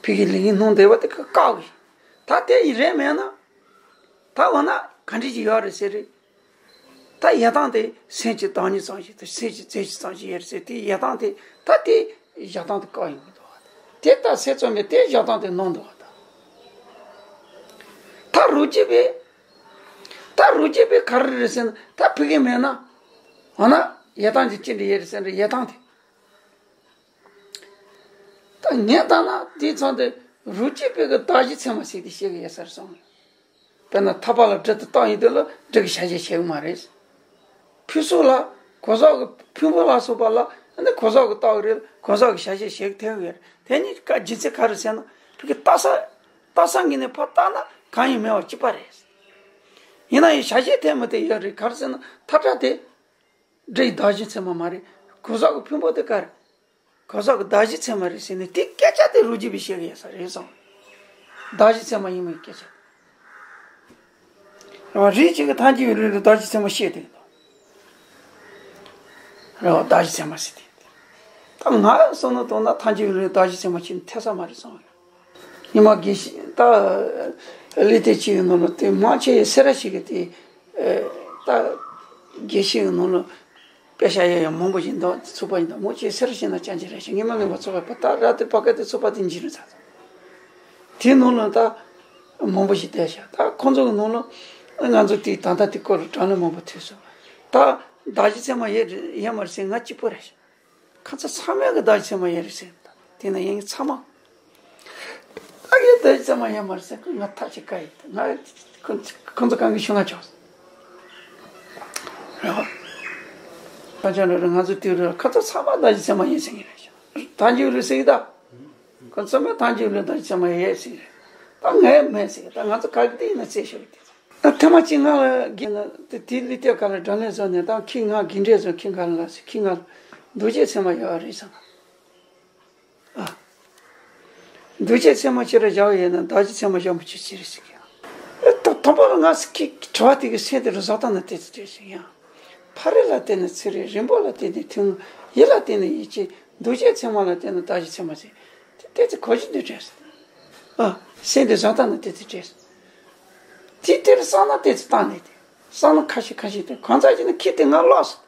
ཕ་གི་ལས་ངན་སྣང་བསྡད་པ་དེ་བཀག་གི། ད་དེ་ཡིན་རེད་མེད་ན། ད་འོ་ན་ག་འདྲ་ཞིག་ཡོད་རེད་ཟེར་རེད། ད་ཡོད་སྟངས་དེ་སེམས་ཀྱི་བདག་ཉིད་ཙམ་ཞིག་དང་སེམས་ཀྱི་རྫས་ཤིག་ཙམ་ཞིག་ཡོད་རེད་ཟེར། དེ་ཡོད་སྟངས་དེ་ད་དེ་བཞག་སྟངས་དེ་བཀག་ཡོང་གི་འདུག་པ། དེ་ལྟར་སེམས་ཙམ་པས་དེ་བཞག་སྟངས་དེ་གནང་འདུག་པ། ད་ད་རོ་རྒྱུས་པས། ད་རོ་རྒྱུས་པས་ག་རེ་རེད་ཟེར་ན། ད་ཕ་གི་མེད་ན། འོ་ན་ཡོད་སྟངས་དེ་ཅི་འདྲ་ཡོད་རེད་ཟེར་ན། ཡོད་སྟངས་དེ། ད་ངས་ལྟ་ན་དེའི་མཚམས་དེ་རོ་རྒྱུས་པས་གི་གདགས་གཞི་ཚད་མ་ཟེར་དེ་བཤད་གི་ཡོད་ས་རེད་བསམ་གི། དཔེར་ན་ཐག་པ་ལ་གྲི་དེ་བཏགས་ཡོང་དུས་ལ་གྲི་གི་བྱ་བྱེད་བྱེད་གི་མ་རེད། ཕུན་ཚོགས་ལ་གོས་ཟག་གི་ཕུང་པོ་ལ་སོགས་པ་ལ་ནི་གོས་ཟག་གི་བཏགས་རེད། གོས་ཟག་གི་བྱ་བྱེད་བྱེད་གི་ཐེབས་ཡོད་རེད། དེ་ནི་བཀའ་རྒྱུ་མཚན་ག་རེ་ཟེར་ན། ཕ་གི་བརྟག་ས་བརྟག་ས་ངོས་ནས་ཕར་བལྟས་ན་གང་ཡང་མེད་པ་གཅིག་པ་རེད། ཡིན་ན་ཡང་བྱ་བྱེད་ཐེབས་མི་དེ་ཡོད་རེད། ག་རེ་ཟེར་ན་ཐག་ཁྲ་དེ་གྲི་ཡི་གདགས་གཞི་ཚད་མ་མ་རེད། གོས་ཟག་གི་ཕུང་པོ་དེ་ག་རེ། གོས་ཟག་གི་གདགས་གཞི་ཚད་མ་རེད་ཟེར་ནས་དེ་སྐད་ཆ་དེ་རོ་རྒྱུས་པས་བཤད་གི་ཡོད་ས་རེད་བསམ། གདགས་གཞི་ཚད་མ་ཡིན་མིན་སྐད་ཆ། རེད་བ། རིགས་གཅིག་གིས་ཐལ་འགྱུར་བའི་ལུགས་ལ་གདགས་གཞི་ཚད་མ་བཤད་དེ་འདུག། རེད་བ། གདགས་གཞི་ཚད་མ་ཟེར་དེ། ད་ང་བསམ་བློ་གཏོང་ན་ཐལ་འགྱུར་བའི་ལུགས་ལ་གདགས་གཞི་ཚད་མ་བྱེད་ཐེབས་ས་མ་རེད་བསམ་གི། ཉི་མ་དགེ་བཤེས་ད་གླེང་སྟེགས་གཅིག་གི་ནང་ལ་དེ་མང་ཆེ་སེ་ར་ཞིག་གི་དེ། ད་དགེ་བཤེས་ཀྱི་ནང་ལ་དཔེ་ཆ་ཡག་ཡག་མང་པོ་ཞིག་འདུག། ཚོགས་པ་ཡིན་ད་མང་ཆེ་སེ་ར་ཞིག་ན་ཅང་ཅི་རེད་ཤག། ངས་མ་ངེས་པ་ཚོགས་པ་ད་ར་དེ་བ་ཀ་དེ་ཚོགས་པ་དེ་འཇིག་རུང་ཚ་ཚ། དེའི་ནང་ལ་ད་མང་པོ་ཞིག་བསྡད་ཤག། ད་ཁོང་ཚོ་གི་ནང་ལ་ང་ཚོ་དེ་ད་ལྟ་དེ་སྐོར་ལ་དྲ་ལམ་མང་པོ་ཐོས་སོང་། ད་གདགས་གཞི་ཚད་མ་ཡོད་ཡོད་མ་རེད་ཟེར་ང་གཅིག་པོ་རེད་ཤག། ཁ་ཚ་ཚང་མས་གི་བདག་གི་ཚད་མ་ཡོད་རེད་ཟེར། དེ་ན་ཡིན་གྱི་ཚང་མ། ཨ་ཡེ་བདག་གི་ཚད་མ་ཡོད་མ་རེད་ཟེར་གི། ང་ཐག་ཅིག་བཀག་ཡིན། ང་ཁོ་ཁོ་ཚོ་གང་གི་ཤུ་ང་ཆོག་རེད་བ། ཁ་ཆ་རེ་རེ་ང་ཚོ་དུས་རེ་ཁ་ཚ་ཚང་མ་བདག་གི་ཚད་མ་ཡིན་ཟེར་གི་རེད། ཐང་ཅིག་ལུས་ཟེར་གི་ད། ཁོ་ཚོ་མ་ཐང་ཅིག་ལུས་བདག་གི་ཚད་མ་ཡོད་ཟེར་གི་རེད། ད་ངས་མེད་ཟེར་གི། ད་ང་ཚོ་ག་གི་དེ་ཡིན་ན་རྩེ་ཤོར་གི་དེ་ཚོ། ད་ཐེངས་མ་གཅིག་ང་ལ་གི་ན་དེ་དེའི་ལི་ཏེ་ག་ལ་དགྲ་ལན་བཟོ་ནས། ད་ཁྱི་ང་གི་འདྲེ་བཟོ། ཁྱི་ག་ལ་ལ་ཟེར། ཁྱི་ང་ལ་འདུ་བྱེད་ཚད་མ་ཡོད་རེད་བསམ། ཨ། འདུ་བྱེད་ཚད་མ་ཁྱེད་ར་བཞག་ཡོད་ན་བདག་གི་ཚད་མ་བཞག་མི་ཆོག་ཅི་རེད་ཟེར་གི། ཨ། ད་དང་པོ་ལ་ང་ཟེར་གི་དྲི་བ་དེ་གི་སེམས་དེ་རུ་བཟོ་སྟངས་ན་དེ་ཚོ་དྲན་ཞིག་ཡང་། ཕ་རོལ་ལ་བརྟེན་ནས་ཚུལ་རིག། རིང་པོ་ལ་བརྟེན་ནས་ཐུན་མོང་། ཡུལ་ལ་བརྟེན་ནས་ཡིད་ཆེས། འདུ་བྱེད་ཚད་མ་ལ་བརྟེན་ནས་བདག་གི་ཚད་མ་ཟེར། དེ་དེ་ཚོ་གོ་གཞི་འདི་དྲན་ཟེར། ཨ། སེམས་དེ་བཟོ་ལྟ་ན་དེ་ཚོ་བྲེལ། དེ་དེར་བསམ་ན་དེ་ཚོ་བཏང་ནས་དེ། བསམ་ན་ཁ་ཤས་ཁ་ཤས་དེ་གང་ཚ་ཅི་ན་ཁྱི་དེ་ང་ལོག་སོང་།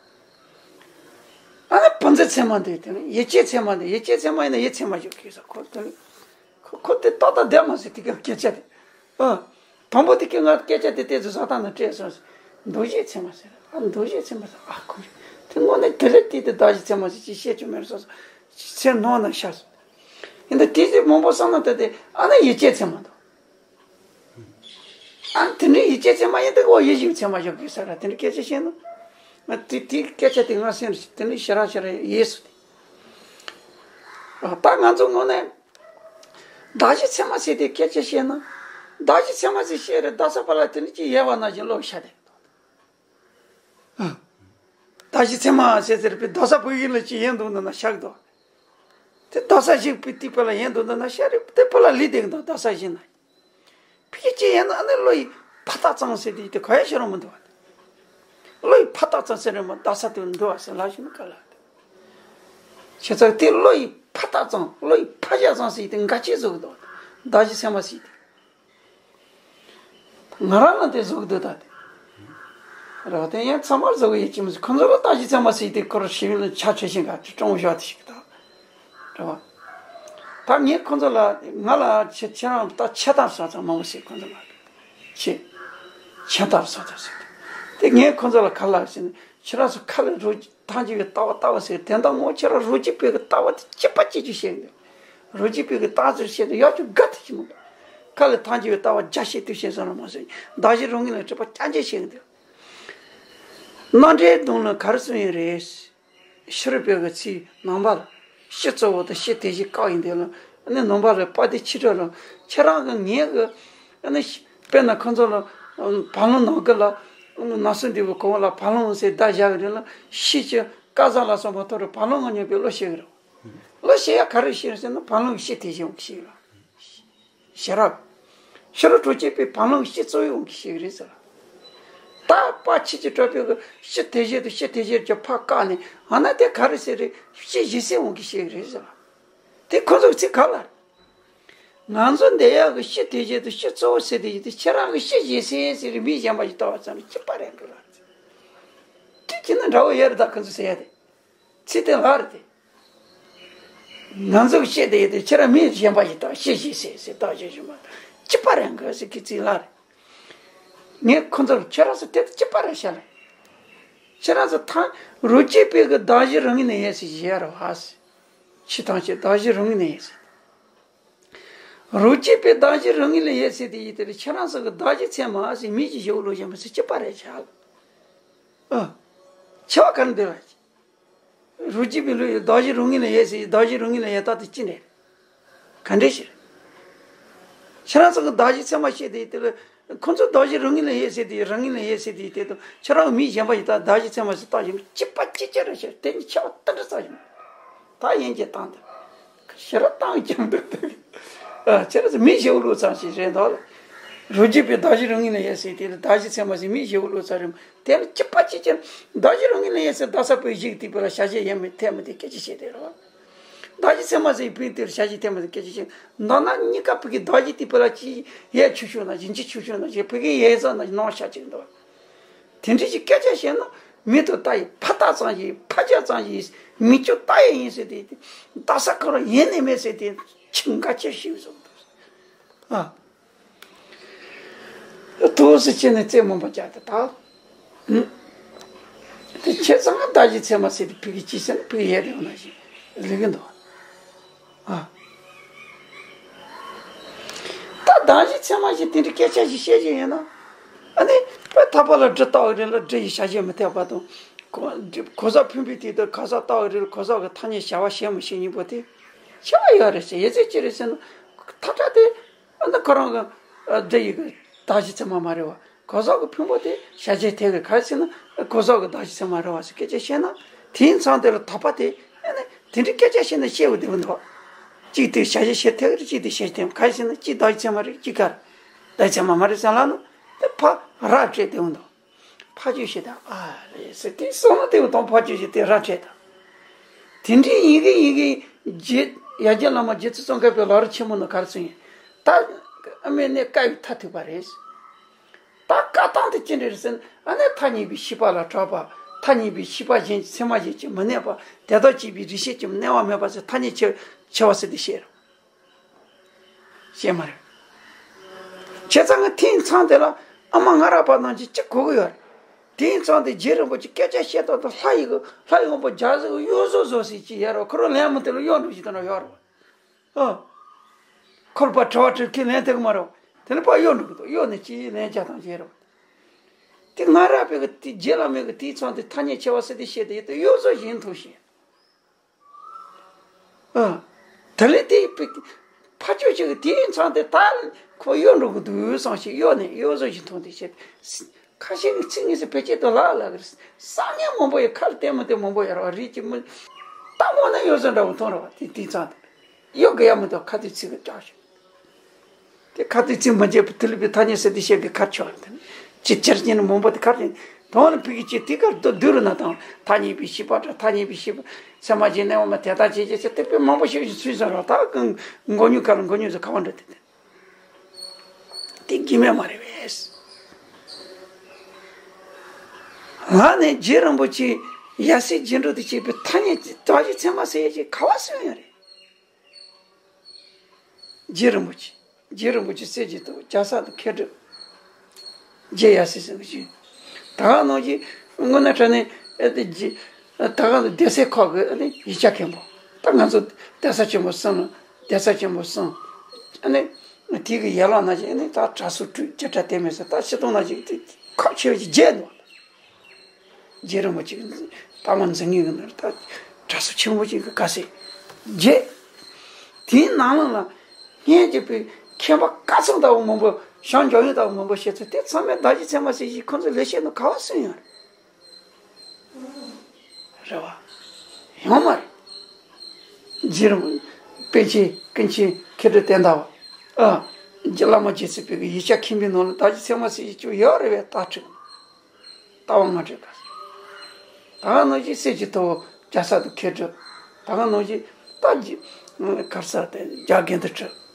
ཨ་ནི་བུ་འཛི་ཚད་མ་འདི་དེ་ནི་ཡིད་ཆེས་ཚད་མ་འདི། ཡིད་ཆེས་ཚད་མ་ཡིན་ན་ཡིད་ཚད་མ་ཞིག་གིས་ས་ཁོ་དེ། ཁོ་ཁོ་དེ་ཏག་ཏག་བསྡད་མ་སོང་། དེ་ག་སྐད་ཆ་དེ། ཨ། དང་པོ་དེ་གི་ང་སྐད་ཆ་དེ་དེ་ཚོ་བཟོ་ལྟ་ན་སྤྲད་སོང་། འདུ་བྱེད་ཚད་མ་ཟེར། ཨ། འདུ་བྱེད་ཚད་མ་ཟེར། ཨ། ཁོ་དེ་དངོས་གནས་དེ་ལས་དེ་དེ་བདག་གི་ཚད་མ་ཟེར་ཅིག་བཤད་རྒྱུ་མེད་སོང་། ཚེ་ནོར་ན་ཤ་སོང་། ཡིན་ད་དེ་ཚེ་མང་པོ་བསམ་ན་ད་དེ་ཨ་ནི་ཡིད་ཆེས་ཚད་མ་འདུག། ཨ། དེ་འདྲའི་ཡིད་ཆེས་ཚད་མ་ཡིན་ད་གོ་ཡིད་ཆེས་ཚད་མ་ཞོག་གི་ས་ར། དེ་འདྲའི་སྐད་ཆ་བཤད་ན། ང་དེ་དེ་སྐད་ཆ་དེ་ང་སེམས་རེ་དེ་འདྲའི་ཞེ་དྲག་ཞེ་དྲག་ཡོད་སོང་། ཨ། ད་ང་ཚོ་དངོས་གནས་བདག་གི་ཚད་མ་ཟེར་དེ་སྐད་ཆ་བཤད་ན། བདག་གི་ཚད་མ་ཟེར་བཤད་རེད། བདག་ས་པ་ལ་དེ་འདྲ་ཅིག་ཡལ་བ་ན་བཞིན་ལོག་ཤ་དེ། ཨ། བདག་གི་ཚད་མ་ཟེར་ཟེར་བའི་བདག་ས་བུ་ཡིན་ལ་ཅི་ཡིན་འདུག་ན་ན་ཤག་དོ། དེ་བདག་ས་ཞིག་པའི་ཏི་པ་ལ་ཡིན་འདུག་ན་ན་ཤ་རེ་དེ་པ་ལ་ལི་དེང་དང་བདག་ས་ཞིག་ན། ཕི་ཅི་ཡིན་ན་ནི་བློ་ཡི་ཕ་རྟགས་ཙམ་ཟེར་དེ་དེ་ག་ཡ་ཤེས་རོགས་མི་འདུག་བ། བློ་ཡི་ཕ་རྟགས་ཙམ་ཟེར་རེ་མ་བདག་ས་དེ་འདུག་བ་ཟེར་ལ་ཞིག་ན་ག་ལ་དེ། བྱས་ཙང་དེ་བློ་ཡི་ཕ་རྟགས་ཙམ། བློ་ཡི་ཕ་ཤ་ཙམ་ཟེར་དེ་འགའ་ཅི་བཟོ་གི་འདུག་བ། བདག་གི་ཚད་མ་ཟེར་དེ། ང་རང་ལ་དེ་བཟོ་གི་འདུག་ད་དེ། རེད་བ། དེ་ཡང་ཚང་མར་བཟོ་གི་ཡོད་ཀྱི་མི་ཟེར། ཁོ་ཚོ་ལ་བདག་གི་ཚད་མ་ཟེར་དེ་ཁོ་རང་ཞིག་ལ་ཆ་ཆེ་ཞིང་ག་དེ་སྤྲང་བོ་ཞོག་དེ་ཞིག་ད། རེད་བ། ད་ངས་ཁོ་ཚོ་ལ་ང་ལ་ཁྱེད་ཁྱེད་རང་ད་ཆེ་ཐག་སོ་ཙམ་མང་པོ་ཟེར། ཁོ་ཚོ་ལ་ཆེ་ཆེ་ཐག་སོ་ཙམ་ཟེར། དེ་ངས་ཁོ་ཚོ་ལ་ག་ལ་ཟེར་ན། ཁྱེད་རང་ཚོ་ཁ་ལ་རོ་ཐང་ཅིག་གི་ལྟ་བ་ལྟ་བ་ཟེར། དེ་འདྲ་ངོ་ཁྱེད་རང་རོ་གཅིག་པའི་གི་ལྟ་བ་དེ་གཅིག་པ་གཅིག་གཅིག་བཤད་འདུག། རོ་གཅིག་པའི་གི་ལྟ་ཚུལ་བཤད་དུ་ཡག་ཅུ་དགའ་དུ་ཞིག་མོ། ཁ་ལ་ཐང་ཅིག་གི་ལྟ་བ་རྒྱ་བཤད་དུ་བཤད་སོང་ལ་མ་ཟེར། བདག་གཞན་རང་ངོས་ལ་གྲུབ་པ་རྐྱང་རྐྱང་བཤད་འདུག། རྣམ་འགྲེལ་དུང་ལ་ག་རེ་གསུངས་ཡོད་རེད། ཤེས་རབ་པའི་གི་ཚིག་ནང་པ་ལ་སྤྱི་གཙོ་བོ་དང་སྤྱི་དེ་བཞིན་བཀག་ཡིན་དེ་ལ། ཨ་ནི་ནང་པ་ལ་དཔལ་ལྡན་ཆོས་གྲགས་ལ་ཁྱེད་རང་གི་ངས་གི། ཨ་ནི་དཔེར་ན་ཁོ་ཚོ་ལ་བར་ལམ་ནང་གི་ལ་ནང་གསེས་འདི་བོ་གོང་ལ་བར་ལམ་ཟེར་བརྡ་བཞག་གི་རེད་ལ། ཤེས་ཀྱི་བཀའ་ཟ་ལ་སོགས་མ་ཐོབ་རེད། བར་ལམ་ང་ཉོས་པའི་བློ་ཤེས་གི་རེད། བློ་ཤེས་ཡ་ག་རེ་ཤེས་ཟེར་ན་བར་ལམ་གྱི་སྤྱི་དེ་བཞིན་ཤེས་གི་རེད། ཤེས་རབ། ཤེས་རབ་གྲོལ་བྱེད་པའི་བར་ལམ་གྱི་སྤྱི་གཙོ་བོའི་དབང་གིས་ཤེས་ཀྱི་རེད་ཟེར། ད་དཔལ་ཆོས་ཀྱི་གྲགས་པའི་གི་སྤྱི་དེ་བཞིན་དུ་སྤྱི་དེ་བཞིན་གྱི་ཕར་བཀག་ནས། ཨ་ན་དེ་ག་རེ་ཟེར་རེད། སྤྱི་གཞན་སེལ་དབང་གིས་ཤེས་ཀྱི་རེད་ཟེར། དེ་ཁོ་ཚོ་གི་ཚིག་ག་ལ་རེད། ང་ཚོ་འདི་ཡག་གི་སྤྱི་དེ་བཞིན་དུ་སྤྱི་གཙོ་བོ་ཟེར་དེ་ཡིན་དུས་ཁྱེད་རང་གི་སྤྱི་གཞན་སེལ་ཟེར་རེད། མི་གཞན་པ་ཞིག་ལྟ་བ་ཙམ་རེད། གཅིག་པ་རེད་འགྲོ་ལ་རེད། དེ་ཁྱེད་ན་འདྲ་བོ་ཡོད་རེད། ད་ཁོ་ཚོ་ཟེར་ཡ་དེ། ཚིག་དེ་ལ་རེད་དེ། ང་ཚོ་གི་བཤད་དེ་ཡོད་དེ་ཁྱེད་རང་མི་གཞན་པ་ཞིག་དང་བཤད་ཤེས་ཟེར་ཟེར་བཏགས་བྱས་བྱུང་བ་དང་གཅིག་པ་རེད་འགའ་ཟེར་གི་ཚིག་ལ་རེད། ངས་ཁོ་ཚོར་ཁྱེད་རང་ཚོ་དེ་དང་གཅིག་པ་རེད་བཤད་ལ། ཁྱེད་རང་ཚོ་ཐང་རོ་གཅིག་པའི་གི་བདག་གཞན་རང་ངོས་ནས་ཡོད་ཟེར་བཤད་ཡ་རེད་བ་ཟེར། ཕྱི་ཐང་ཆད་བདག་གཞན་རང་ངོས་ནས་ཡོད་ཟེར། རོ་གཅིག་པའི་བདག་གཞན་རང་ངོས་ནས་ཡོད་ཟེར་དེ་ཡིན་དེ་ལ་ཁྱེད་རང་ཚོ་གི་བདག་གཞན་ཚད་མ་ཟེར་མི་གི་བཞི་བོ་ལོ་གཞན་པ་ཟེར་གཅིག་པ་རེད་བཤད་ལ། ཨ། ཆེ་བ་ག་རེ་འདོད་ལ། རོ་གཅིག་པའི་ལུགས་ཡོད། བདག་གཞན་རང་ངོས་ལ་ཡོད་ཟེར། བདག་གཞན་རང་ངོས་ལ་ཡོད་ད་དེ་ཅི་འདྲ། ག་འདྲ་ཞིག་རེད། ཁྱེད་རང་ཚོ་གི་བདག་གཞན་ཚད་མ་བཤད་དེ་དེ་ལ་ཁོ་ཚོ་བདག་གཞན་རང་ངོས་ལ་ཡོད་ཟེར་དེ་རང་ངོས་ལ་ཡོད་ཟེར་དེ་དེ་དང་ཁྱེད་རང་མི་གཞན་པ་ཡིན་ད་བདག་གཞན་ཚད་མ་ཟེར་བཏགས་ཡིན་གཅིག་པ་གཅིག་རྐྱང་རེད་ཤག་དེ་ནི་ཆེ་བ་ཏི་འདྲ་ཙམ་ཡིན། ད་ཡིན་གྱི་བཏང་དེ། ཤེས་རབ་བཏང་ཀྱང་འདུག་སྟེ། ཨ། ཁྱེད་རང་ཚོ་མི་བཞི་བོ་ལོ་ཙམ་ཞིག་རེད་འདུག་ལ། རོ་གཅིག་པའི་བདག་གཞན་རང་ངོས་ལ་ཡོད་ཟེར་དེ་ལ་བདག་གཞན་ཚད་མ་ཟེར་མི་བཞི་བོ་ལོ་ཙམ་རེད། དེ་ལ་གཅིག་པ་གཅིག་ཀྱང་བདག་གཞན་རང་ངོས་ལ་ཡོད་ཟེར་བདག་ས་པོའི་གཞིག་དེ་པོ་ལ་བྱ་བྱེད་ཡོད་མེད་ཐད་མི་དེ་སྐད་ཆ་བཤད་དེ་རེད་བ། བདག་གཞན་ཚད་མ་ཟེར་བའི་དེ་ལ་བྱ་བྱེད་ཐད་མི་དེ་སྐད་ཆ་བཤད། མདོར་ན་གཉིས་ཀ་ཕ་གི་བདག་གཞན་དེ་པོ་ལ་ཅི་ཡས་ཆུ་ཤོར་ན་ཞིང་ཆེ་ཆུ་ཤོར་ན་ཞིང་ཕ་གི་ཡས་ཟ་ན་ནང་ཤ་ཅིག་འདུག་དེ་འདྲ་ཞིག་སྐད་ཆ་བཤད་ན་མི་དུ་ལྟ་ཡི་ཕ་རྟགས་ཙམ་ཞིག་ཕ་རྒྱ་ཙམ་ཞིག་མི་སྐྱོ་ལྟ་ཡི་ཡིན་ཟེར་ཏེ་བདག་ས་ཁོ་རང་ཡེ་ནས་མེད་ཟེར་ཏེ་ཆིང་ག་ཆེ་ཞིག་བཟོ་འདུག་ཨ། ཐུགས་སུ་ཆེ་ནས་རྩེ་མོ་པ་བྱ་དེ་དག་དེ་ཁྱེད་ཚང་མ་བདག་གཞན་ཚད་མ་ཟེར་ཏེ་ཕ་གི་ཅི་ཟེར་ན་ཕ་གི་ཡེ་རེ་ཡོང་ན་ཞིག་ལེགས་ཀྱི་འདུག་ཨ། ད་གདགས་གཞི་ཚད་མ་ཞིག་དེ་འདྲའི་སྐད་ཆ་ཞིག་བཤད་ཀྱི་ཡིན་ན། ཨ་ནི་པ་ཐག་པ་ལ་གྲི་བཏགས་རེད་ལ་གྲི་ཡི་ཞལ་བཞེས་མི་ཐེག་པ་དང་། གོ་གོ་ས་ཕུན་པའི་དུས་དུ་ག་ས་བཏགས་རེད་ལ་གོ་ས་གི་ཐ་སྙད་བྱ་བ་བྱེད་མི་བྱེད་གཉིས་པོ་དེ་ཁྱད་པར་ཡོད་རེད་ཟེར། ཡི་ཚེ་ཅི་རེད་ཟེར་ན། ཐག་ཁྲ་དེ་ཨ་ནི་ཁོ་རང་གི་ཨ་འདི་ཡི་གི་གདགས་གཞི་ཚད་མ་མ་རེད་བ། གོ་ས་གི་ཕུང་པོ་དེ་ཞལ་བཞེས་ཐེག་གི་ག་རེ་ཟེར་ན་གོ་ས་གི་གདགས་གཞི་ཚད་མ་རེད་བ་ཟེར་སྐད་ཆ་བཤད་ན། དེའི་མཚམས་དེ་ལ་དག་པ་དེ་ཨ་ནི་དེ་འདྲའི་སྐད་ཆ་བཤད་ན་བཤད་འོ་བདེ་བོ་འདུག་གཅིག་དེ་ཞལ་བཞེས་ཐེག་གི་རེད། གཅིག་དེ་ཞལ་བཞེས་ཐེག་གི་མ་རེད། གཅིག་གདགས་གཞི་ཚད་མ་རེད། གཅིག་ག་རེ་གདགས་གཞི་ཚད་མ་མ་རེད་ཟེར་ལ་ནི་དེ་ཕ་ར་སྤྲད་བདེ་བོ་འདུག་ཕ་ཆོས་ཤེས་དང་ཨ་རེད་ཟེར་དེ་སོང་ན་དེ་དང་ཕ་ཆོས་ཤེས་དེ་ར་འཕྲད་དང་། དེ་འདྲའི་ཡིན་གི་ཡིན་གི་རྗེ་ཡ་རྒྱལ་བླ་མ་རྗེ་བཙུན་ཙོང་ཁ་པའི་ལམ་རིམ་ཆེན་མོ་ནང་ག་རེ་གསུངས་ཡིན། ད་ཨ་མའི་གནས་དཀའ་བའི་མཐར་ཐུག་པ་རེད། ད་དཀའ་སྟངས་དེ་ཅི་འདྲ་རེད་ཟེར་ན་ཨ་ནི་མཐའ་གཉིས་པའི་ཤེས་པ་ལ་གྲགས་པ། མཐའ་གཉིས་པའི་ཤེས་པ་གཞན་གྱི་ཚད་མ་གཞན་གྱིས་མི་གནས་པ། དེ་དག་གཅིག་པའི་རིག་ཤེས་ཀྱིས་གནས་པ་མེད་པ་ཟེར་ཐ་སྙད་ཕྱེ་ཕྱེ་བ་ཟེར་དེ་བཤད་རེད། ཤེས་མ་རེད། བྱས་ཙང་ངས་དེའི་མཚམས་དེ་ལ་ཨ་མ་ང་ར་པ་ནང་གི་གཅིག་གོ་གི་ཡོད་རེད། དེའི་མཚམས་དེ་རྗེ་རིན་པོ་ཆེ་སྐད་ཆ་བཤད་སྟངས་དང་ལྷ་ཡི་གི་ལྷ་ཡི་དབང་པོ་རྒྱ་བཟའ་གི་གཡོ་ཟོ་བཟོ་ཟེར་གྱི་ཡོད་རེད། ཁོ་རང་ལན་མི་དེ་ལ་གཡོ་འགྲོ་གི་དེ་འདྲ་ཡོད་རེད། ཨ། ཁོ་ལ་པ་དྲི་བ་དྲིས་ཁྱེད་ལན་དེ་གི་མ་རེད། དེ་ནི་པ་གཡོ་འགྲོ་གི་འདུག་གཡོ་ནས་ཅི་ལན་རྒྱག་སྟངས་བྱས་རེད། དེ་ང་ར་པའི་གི་དེ་རྗེ་བླ་མའི་གི་དེའི་མཚམས་དེ་ཐ་སྙད་ཕྱེ་བ་ཟེར་དེ་བཤད་དེ་ཡོད་དེ་གཡོ་ཟོ་བཞིན་མཐོང་ཞིང་། ཨ། དེ་ལས་དེ་ཕ་ཆོས་ཤིག་གི་དེའི་མཚམས་དེ་ད་ཁོ་གཡོ་འགྲོ་གི་འདུག་བསམ་ཞིག་གཡོ་ནས་གཡོ་ཟོ་ཞིག་མཐོང་དེ་བྱས། ཁ་ཤས་ཀྱི་ཚིག་ངེས་སུ་བེད་སྤྱད་དུ་ལག་ལག་གི་ས་ངན་མང་པོ་ཡོད། ཁ་ལ་བསྟན་མི་བསྟན་མང་པོ་ཡོད་རེད་བ། རིགས་ཀྱི་མི་ལྟ་མོ་ན་གཡོ་ཟོ་འདྲ་བོ་མཐོང་རེད་བ། དེ་དེའི་མཚམས་དེ་གཡོ་དགོས་ཡ་མི་འདུག་ཁ་ཐུག་ཚིག་གི་བཀྲག་ཞིག་དེ་ཁ་ཐུག་ཚིག་མ་བརྗེད་པར་དེ་ལུས་པའི་ཐ་སྙད་ཟེར་དེ་བཤད་དེ་ཁར་ཆོག་རེད། དེ་ནི་ཅི་ཆར་ཅན་མང་པོ་དེ་ཁར་ཅན་དོན་ལ་ཕི་གི་ཅི་དེ་ཁར་དུ་བསྡུ་རུ་ན་དང་ཐ་སྙད་པའི་ཤེས་པ་འདྲ་ཐ་སྙད་པའི་ཤེས་པ་ཚད་མ་གཞན་གནས་པ་མ་དེ་དག་བྱེད་ཅེས་ཟེར་དེ་དཔེ་མང་པོ་ཞིག་ཞིག་ཚུལ་ཟེར་རོགས་ད་གང་མགོ་ཉུག་ཁ་ལ་མགོ་ཉུག་ཟེར་ཁ་བ་འདྲ་དེ་དེ་དེ་དགེ་མེད་མ་རེད་པས། ང་ནས་རྗེ་རིན་པོ་ཆེ་ཡ་སྲས་རྗེས་འགྲོ་དེ་བྱེད་པའི་ཐ་སྙད་ཀྱི་གདགས་གཞི་ཚད་མ་ཟེར་ཡ་ཅིག་ག་བ་སོང་ཡོད་རེད། རྗེ་རིན་པོ་ཆེ། རྗེ་རིན་པོ་ཆེ་སྲས་ཀྱི་ཐུ་བོ་རྒྱ་ཚ་དང་མཁས་གྲུབ། རྗེ་ཡབ་སྲས་ཟེར་བ་ཞིག་ད་ག་ནང་བཞིན་དངོས་གནས་དྲང་གནས་ཨེ་དེ་རྗེ། ད་ག་ནང་སྡེ་སྲིད་ཁག་གི་ཨ་ནི་ཡིག་ཆ་མཁན་པོ། ད་ང་ཚོ་གདན་ས་ཆེན་པོ་གསུམ་ལ་གདན་ས་ཆེན་པོ་གསུམ། ཨ་ནི་དེ་གི་ཡན་ལག་ནང་བཞིན་ཨ་ནི་ད་གྲྭ་ཟུར་དྲུག་བརྒྱ་ཕྲག་དེ་མི་ཟེར་ད་སྤྱིར་བཏང་ནང་བཞིན་དེ་ཁག་ཆེ་བ་ཞིག་བརྒྱད་འདུག་རྗེ་རིན་པོ་ཆེ་གི་ལྟ་བ་འཛིན་མཁན་གྱི་ནང་ད་གྲྭ་ཟུར་ཆེན་པོ་ཅིག་གི་དགའ་སེ་རྗེ། དེའི་ནང་ལ་ལ་སྙན་འཇེབས་པའི་མཁས་པ་བཀའ་ཚང་ལྟ་བུ་མང་པོ་བྱང་འཇམ་དབྱངས་ལྟ་བུ་མང་པོ་བཤད་ཚུལ་དེ་ཚང་མས་གདགས་གཞི་ཚད་མ་ཟེར་ཞིག་ཁོང་ཚོ་ལས་བཤད་ནོ་ག་བ་སུན་ཡོད་རེད། རེད་བ། ཡོང་མ་རེད། རྗེ་རིན་པོ་པཎ་ཆེན་ཀུན་མཁྱེན་མཁས་གྲུབ་བསྟན་དར་བ། ཨ། རྗེ་བླ་མ་རྗེ་བཙུན་པའི་གི་ཡིག་ཆ་མཁན་པོའི་ནང་ལ་གདགས་གཞི་ཚད་མ་ཟེར་ཞིག་ཅིག་ཡོད་རེད་པས་ད་ཁྲིད། ལྟ་བ་ང་སྤྲོད་པ། ད་ག་ནང་བཞིན་སྲས་ཀྱི་ཐུ་བོ་རྒྱ་ཚ་དང་མཁས་གྲུབ། ད་ག་ནང་བཞིན་རྟ་རྒྱུ་གར་ས་དེ་རྒྱ་དགེ་འདུན་གྲུབ།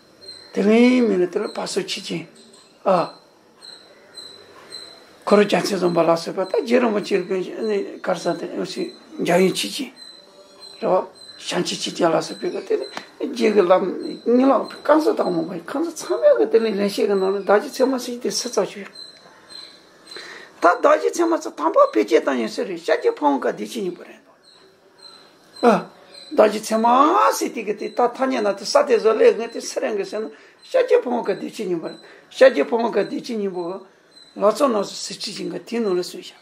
དེ་ལས་མིན་ལ་དེ་ལ་ཕ་སོ་ཆོས་ཅན། ཨ། ཁོ་རང་རྒྱལ་མཚན་བཟང་པོ་ལ་སོགས་པ་ད་རྗེ་རིན་པོ་ཆེ་རུ་ཕན་ཞིང་ནི་གར་ས་དེ་ཡང་སྲིད་འཇམ་དབྱངས་ཆོས་ཅན། རེད་བ། བྱང་ཆུབ་ཆོས་ཅན་ལ་སོགས་པའི་གི་དེ་ནི་རྗེ་གི་ལམ་ངེས་ལག་གི་བཀའ་སྩལ་དང་མང་པོ་ཡིན་ཁོང་ཚོ་ཚང་མས་གི་དེ་ནི་ལེགས་བཤད་གི་ནང་ནས་གདགས་གཞི་ཚད་མ་ཟེར་དེ་སུ་ཙམ་ཞིག་ཡོད། ད་གདགས་གཞི་ཚད་མ་ཚོ་དང་པོ་བེད་སྤྱད་བཏང་ཡོད་ས་རེད། ཤཱཀྱའི་ཕ་བོང་ཁ་བདེ་ཆེན་སྙིང་པོ་རེད་འདུག་ཨ། གདགས་གཞི་ཚད་མ་ཟེར་དེ་གི་དེ་ད་ཐ་སྙད་ན་དེ་ས་དེ་བཟོ་ལས་ངས་དེ་སུ་རེད་གི་ཟེར་ན་ཤཱཀྱའི་ཕ་བོང་ཁ་བདེ་ཆེན་སྙིང་པོ་རེད། ཤཱཀྱའི་ཕ་བོང་ཁ་བདེ་ཆེན་སྙིང་པོ་གི་ལག་རྩལ་ནང་སུ་ཟེར་ཁྲིད་ཅིང་གི་དེའི་ནང་ལ་གསུངས་བཞག་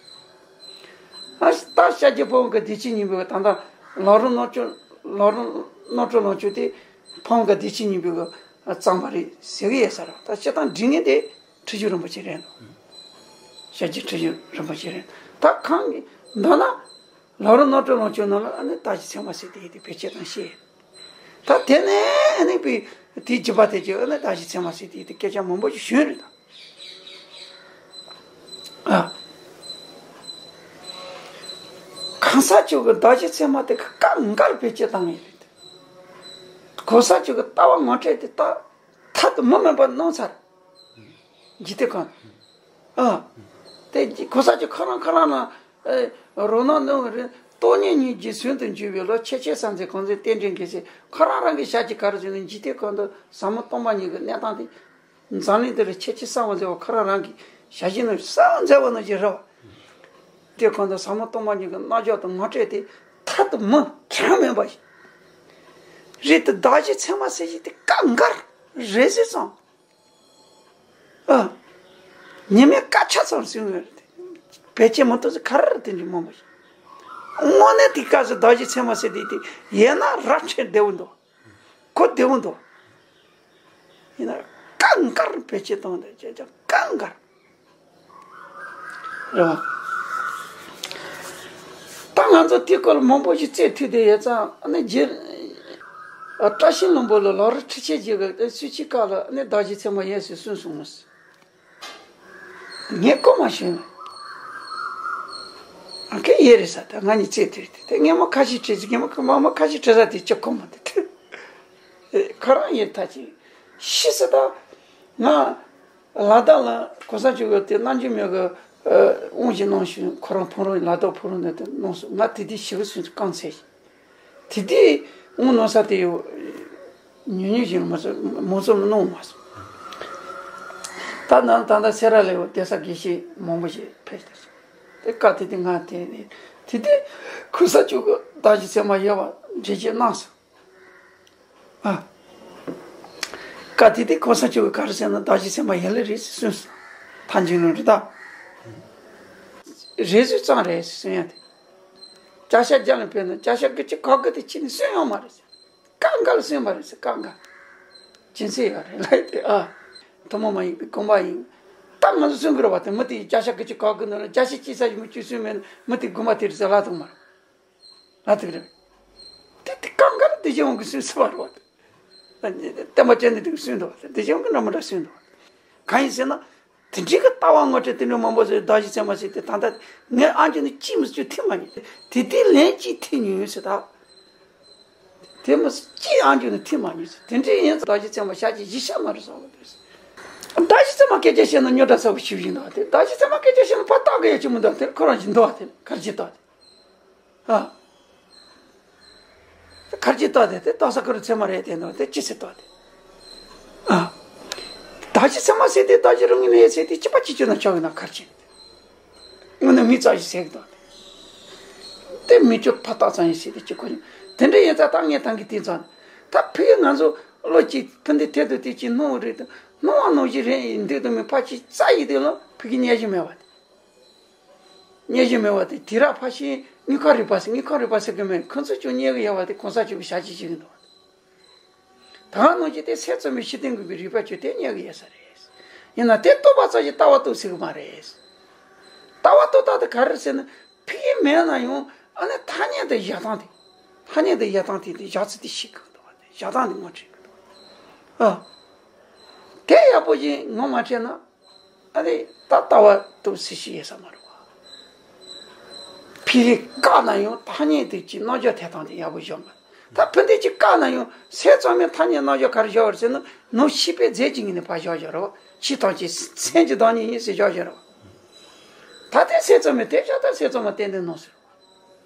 ཨ། ད་ཤཱཀྱའི་ཕ་བོང་ཁ་བདེ་ཆེན་སྙིང་པོ་གི་ད་ལྟ་ལམ་རིམ་རྣམ་བཅུ་ལམ་རིམ་རྣམ་གྲོལ་ལོངས་སྤྱོད་དེ་ཕ་བོང་ཁ་བདེ་ཆེན་སྙིང་པོ་གི་བརྩམས་པ་རེད་ཟེར་གི་ཡོད་ས་རེད། ད་སྤྱིར་བཏང་འབྲི་མཁན་དེ། ཁྲིད་སྦྱོར་རིན་པོ་ཆེ་རེད་འདུག་ཤཱཀྱའི་ཁྲིད་སྦྱོར་རིན་པོ་ཆེ་རེད། ད་གང་གི་མདོར་ན་ལམ་རིམ་རྣམ་གྲོལ་ལོངས་སྤྱོད་ནང་ལ་ཨ་ནི་གདགས་གཞི་ཚད་མ་ཟེར་དེ་ཡི་དེ་བེད་སྤྱད་དང་ཤེས། ད་དེ་ནས་ཨ་ནི་པའི་དེའི་རྒྱུད་པ་དེ་ཀྱི་ཨ་ནི་གདགས་གཞི་ཚད་མ་ཟེར་དེ་ཡི་དེ་སྐད་ཆ་མང་པོ་ཞིག་ཞུས་རེད་ད། ཨ། གང་ཟག་ཅིག་གི་གདགས་གཞི་ཚད་མ་དེ་གི་ཀ་འགར་བེད་སྤྱད་བཏང་ངེས་རེད། གོ་ས་ཅིག་གི་ལྟ་བ་ངོ་སྤྲད་དེ་ད། ཐབས་དུ་མ་མེད་པར་གནང་ཚར། འཇིག་རྟེན་ཁམས། ཨ། དེ་གོ་ས་ཀྱི་ཁོ་རང་ཁོ་རང་ལ། ཨེ། རོ་ནང་ནང་རེ་སྟོང་ཉིད་གཉིས་ཀྱི་ཟོན་དུ་འཇུག་པའི་ལོ་ཁྱད་ཆོས་ས་མཚམས་གང་ཚེ་རྟེན་འབྲེལ་འགལ་ཚེ་ཁོ་རང་རང་གི་ཞལ་གྱིས་ག་རེ་ཟེར་ན་འཇིག་རྟེན་ཁམས་དུ་ཟབ་མོ་སྟོང་པ་ཉིད་ཀྱི་གནས་སྟངས་དེ། འཛམ་གླིང་འདི་ལ་ཁྱད་ཆོས་གསར་བ་མཛད་པ་ཁོ་རང་རང་གི་ཞལ་བཞིན་ནས་གསར་བ་མཛད་པ་ནང་བཞིན་རེད་བ། འཇིག་རྟེན་ཁམས་དུ་ཟབ་མོ་སྟོང་པ་ཉིད་ཀྱི་རྣལ་འབྱོར་དུ་ངོ་སྤྲད་དེ་ཐབས་དུ་མ་གྲངས་མེད་པ་ཞིག་རེད་དེ་བདག་གཞན་ཚད་མ་ཟེར་གྱི་དེ་དཀའ་ངལ་རེད་ཟེར་སོང་། ཨ། ཉི་མའི་སྐད་ཆ་ཙམ་གསུང་ཡོད་རེད། བེད་སྤྱད་མ་ཐུབ་ཚེ་ག་རེ་རེད་དེ་འདྲ་མང་པོ་ཞིག་དངོས་གནས་དེ་སྐབས་སུ་བདག་གཞན་ཚད་མ་ཟེར་དེ་དེ་ཡིན་ན་རབ་ཕྲེང་བདེ་བོ་འདུག་གོ་བདེ་བོ་འདུག་ཡིན་ན་དཀའ་ངལ་བེད་སྤྱད་གཏོང་དེ་ཅེས་ཀྱང་དཀའ་ངལ་རེད་བ། ད་ང་ཚོ་དེ་སྐོར་མང་པོ་ཞིག་རྩེད་ཐུབ་དེ་ཡོད་ཙང་ཨ་ནི་རྗེ་བཀྲ་ཤིས་ལྷུན་པོ་ལ་ལོ་རེ་ཁྲི་ཆེན་རྗེ་གི་སུ་ཆི་ཀ་ལ་ཨ་ནི་བདག་གཞན་ཚད་མ་ཡིན་ཟེར་གསུངས་སོང་མོད། ངས་གོ་མ་ཤེས། ཨ་ཁེ་ཡེ་རེད་ས་ད་ང་གཉིས་རྩེད་དེ་རེད་དེ་ངས་མ་ཁ་ཤས་བྲིས་ཟིག་ངས་མ་མ་མ་ཁ་ཤས་བྲིས་ས་དེ་ཅི་གོ་མ་དེ་དེ་ཁོ་རང་ཡེ་ཐ་ཅི་ཤི་ས་ད་ང་ལ་དྭགས་ལ་གོ་ས་ཅིག་གི་དེ་རྣམ་འགྱུར་མེད་གི་དབང་ཞིག་གནང་ཞུ་ཁོ་རང་ཕུ་རུ་ལ་དྭགས་ཕུ་རུ་ནས་དེ་གནང་སོང་ང་དེ་དེ་ཞི་བ་སུན་རྐང་ཚད་ཞིག་དེ་དེ་དངོས་གནང་ས་དེ་ཡོད། ཉུང་ཉུང་ཞིག་མ་སོང་མང་ཚོགས་མི་གནང་མ་སོང་། ད་ནང་ད་ལྟ་སེ་ར་ལ་ཡོད་བསྡད་ས་དགེ་བཤེས་མང་པོ་ཞིག་ཕེབས་ཏེ་སོང་། དེ་སྐབས་དེ་དེ་ང་དེ་ནས་དེ་དེ་ཁུ་ས་ཅུ་གི་བདག་གཞན་ཚད་མ་ཡོད་པ་འགྲེལ་བཤད་གནང་སོང་། ཨ། སྐབས་དེ་དེ་ཁུ་ས་ཅུ་གི་ག་རེ་ཟེར་ན་བདག་གཞན་ཚད་མ་ཡོད་ལེ་རེད་ཟེར་གསུངས་སོང་། ཐང་ཆེན་ལུང་རེད་ད། རེ་ཟུང་ཙམ་རེད་ཟེར་གསུང་ཡ་དེ། ཅ་ཤ་རྒྱ་ལ་ཕེབས་ན་ཅ་ཤ་གི་ཅི་ག་གི་དེ་ཅི་ནས་གསུང་ཡོང་མ་རེད་ཟེར། ཀ་འགའ་ལ་སོན་པ་རེད་ཟེར་ཀ་འགའ། སྦྱིན་སྲེག་ཡོད་རེད་ལབ་དེ་ཨ། ཐུན་མོང་མ་ཡིན་པའི་དགོངས་པ་ཡིན། ད་ང་ཚོ་སོན་དགོས་རེད་བ་དེ་མི་དེ་ཡི་ཅ་ཤ་གི་ཅི་ག་གི་ནང་ལ་ཅ་ཤ་ཅི་ས་ཡི་མི་བཅུ་སོན་མེད་ན་མི་དེ་དགོངས་པ་དེ་རེད་ཟེར་ལབ་ཐུབ་མ་རེད། ལབ་ཐུབ་རེད། དེ་དེ་ཀ་འགའ་ལ་དེ་བཞིན་འོང་གི་སོན་སྲིད་པ་རེད་བ་དེ། བསྟན་པ་ཅན་དེ་དེ་གི་སོན་འདུག་བ་དེ་དེ་བཞིན་གི་འདྲ་མི་འདྲ་སོན་འདུག་བ་གང་ཡིན་ཟེར་ན། དེ་འདྲའི་གི་ལྟ་བ་ངོ་སྤྲོད་དེ་འདྲ་མང་པོ་ཟེར་བདག་གཞན་ཚད་མ་ཟེར་དེ་ད་ལྟ་ངས་ཨང་ཅོག་ནས་ཅིས་མི་ཅུ་ཐེངས་མ་ཉིད་དེ་དེ་ལན་གཅིག་ཐེངས་ཉུང་ཟེར་ད། དེ་མི་གཅིག་ཨང་ཅོག་ནས་ཐེངས་མ་ཉུང་ཟེར་དེ་འདྲའི་ཡིན་ཙང་བདག་གཞན་ཚད་མ་བཤད་ཀྱི་གཞི་བཤད་མ་རེད་བསམ་གི་འདུག་བདག་གཞན་ཚད་མ་སྐད་ཆ་བཤད་ན་རྙོག་དྲ་ཚ་པོ་ཞིག་ཡིན་འདུག་དེ་བདག་གཞན་ཚད་མ་སྐད་ཆ་བཤད་ན་ཕར་བཏགས་གི་ཡོད་ཀྱི་མི་འདུག་དེ་ཁོ་རང་བཞིན་འདུག་དེ་གར་གྱི་འདུག་དེ། ཨ། ཁར་གྱི་ལྟ་དེ་དེ་ལྟ་ས་ཁར་ཚད་མ་རེད་དེ་ནོ་དེ་ཅི་སེ་ལྟ་དེ། ཨ། ད་ཅི་ཚད་མ་ཟེར་དེ་ད་ཅི་རང་ངི་ནས་ཟེར་དེ་ཅི་པ་ཅི་ཅི་ན་ཆོག་གི་ན་ཁར་གྱི། དངོས་གནས་མི་ཙག་ཞིག་ཟེར་གི་དང་། དེ་མི་ཅོ་ཕ་ཏག་ཙང་ཡིན་ཟེར་དེ་ཅི་ཁོ་ནི། དེ་འདྲ་ཡིན་ཙང་ད་ངས་ཐང་གི་དེ་ཙང་། ད་ཕི་ཡི་ང་ཚོ་བློ་གཅིག་ཕུ་འདི་ཐད་དུ་དེ་ཅི་སྣང་བ་རེད་དུ་སྣང་བ་སྣང་བཞིན་རེད་ཡིན་འདོད་དུ་མི་ཕ་ཅི་རྩ་ཡི་དེ་ལ་ཕི་གི་སྙན་ཞུ་མེད་བ་དེ། སྙན་ཞུ་མེད་པ་དེ་དེ་ར་ཕ་ཤིང་དངུལ་ཁང་རིག་པ་ཟེར་དངུལ་ཁང་རིག་པ་ཟེར་གི་མེད་ཁོ་ཚོ་ཅུང་རྙེད་གི་ཡོད་པ་དེ་གོང་ས་མཆོག་གི་ཞབས་ཕྱི་བྱེད་གི་འདུག་ད་ག་ནང་བཞིན་དེ་སེམས་ཙམ་པའི་ཕྱི་སྟེང་དགོས་པའི་རིག་པ་ཅུང་དེ་རྙེད་གི་ཡོད་ས་རེད། ཡིན་ན་དེ་རྟོགས་པ་ཙམ་གྱིས་ལྟ་བ་རྟོགས་ཟེར་གི་མ་རེད། ལྟ་བ་རྟོགས་སྟངས་དེ་ག་རེ་ཟེར་ན་ཕི་གི་མེད་ན་ཡང་ཨ་ནི་ཐ་སྙད་དེ་བཞག་སྟངས་དེ། ཐ་སྙད་དེ་བཞག་སྟངས་དེ་དེ་བཞག་ཚུལ་དེ་ཤེས་གི་འདུག་བ་དེ་བཞག་སྟངས་དེ་ངོ་འཕྲོད་གི་འདུག་བ། ཨ། དེ་ཡག་པོ་ཞིག་ངོ་མ་འཕྲོད་ན། ཨ་ནི་ད་ལྟ་བ་དུ་སྲིད་ཞི་ཡོད་ས་མ་རེད་བ། ཕི་རི་བཀག་ན་ཡང་ཐ་སྙད་དེ་ཅིག་རྣམ་འཇོག་ཐེབས་སྟངས་དེ་ཡག་པོ་བཞག་མ་རེད། ད་ཕུ་འདི་ཅིག་བཀག་ན་ཡང་སེམས་ཙམ་མའི་ཐ་སྙད་རྣམ་འཇོག་ག་རེ་བཞག་རེད་ཟེར་ན་ནོར་ཤེས་པའི་རྫས་ཀྱི་ངོས་ནས་ཕར་བཞག་བཞག་རེད་བ། ཕྱི་ཐམས་ཅད་སེམས་ཀྱི་བདག་ཉིད་ཡིན་ཟེར་བཞག་བཞག་རེད་བ། ད་ལྟའི་སེམས་ཙམ་མའི་དེ་བཞག་ད་སེམས་ཙམ་མ་ཏན་ཏན་ནོར་ཟེར།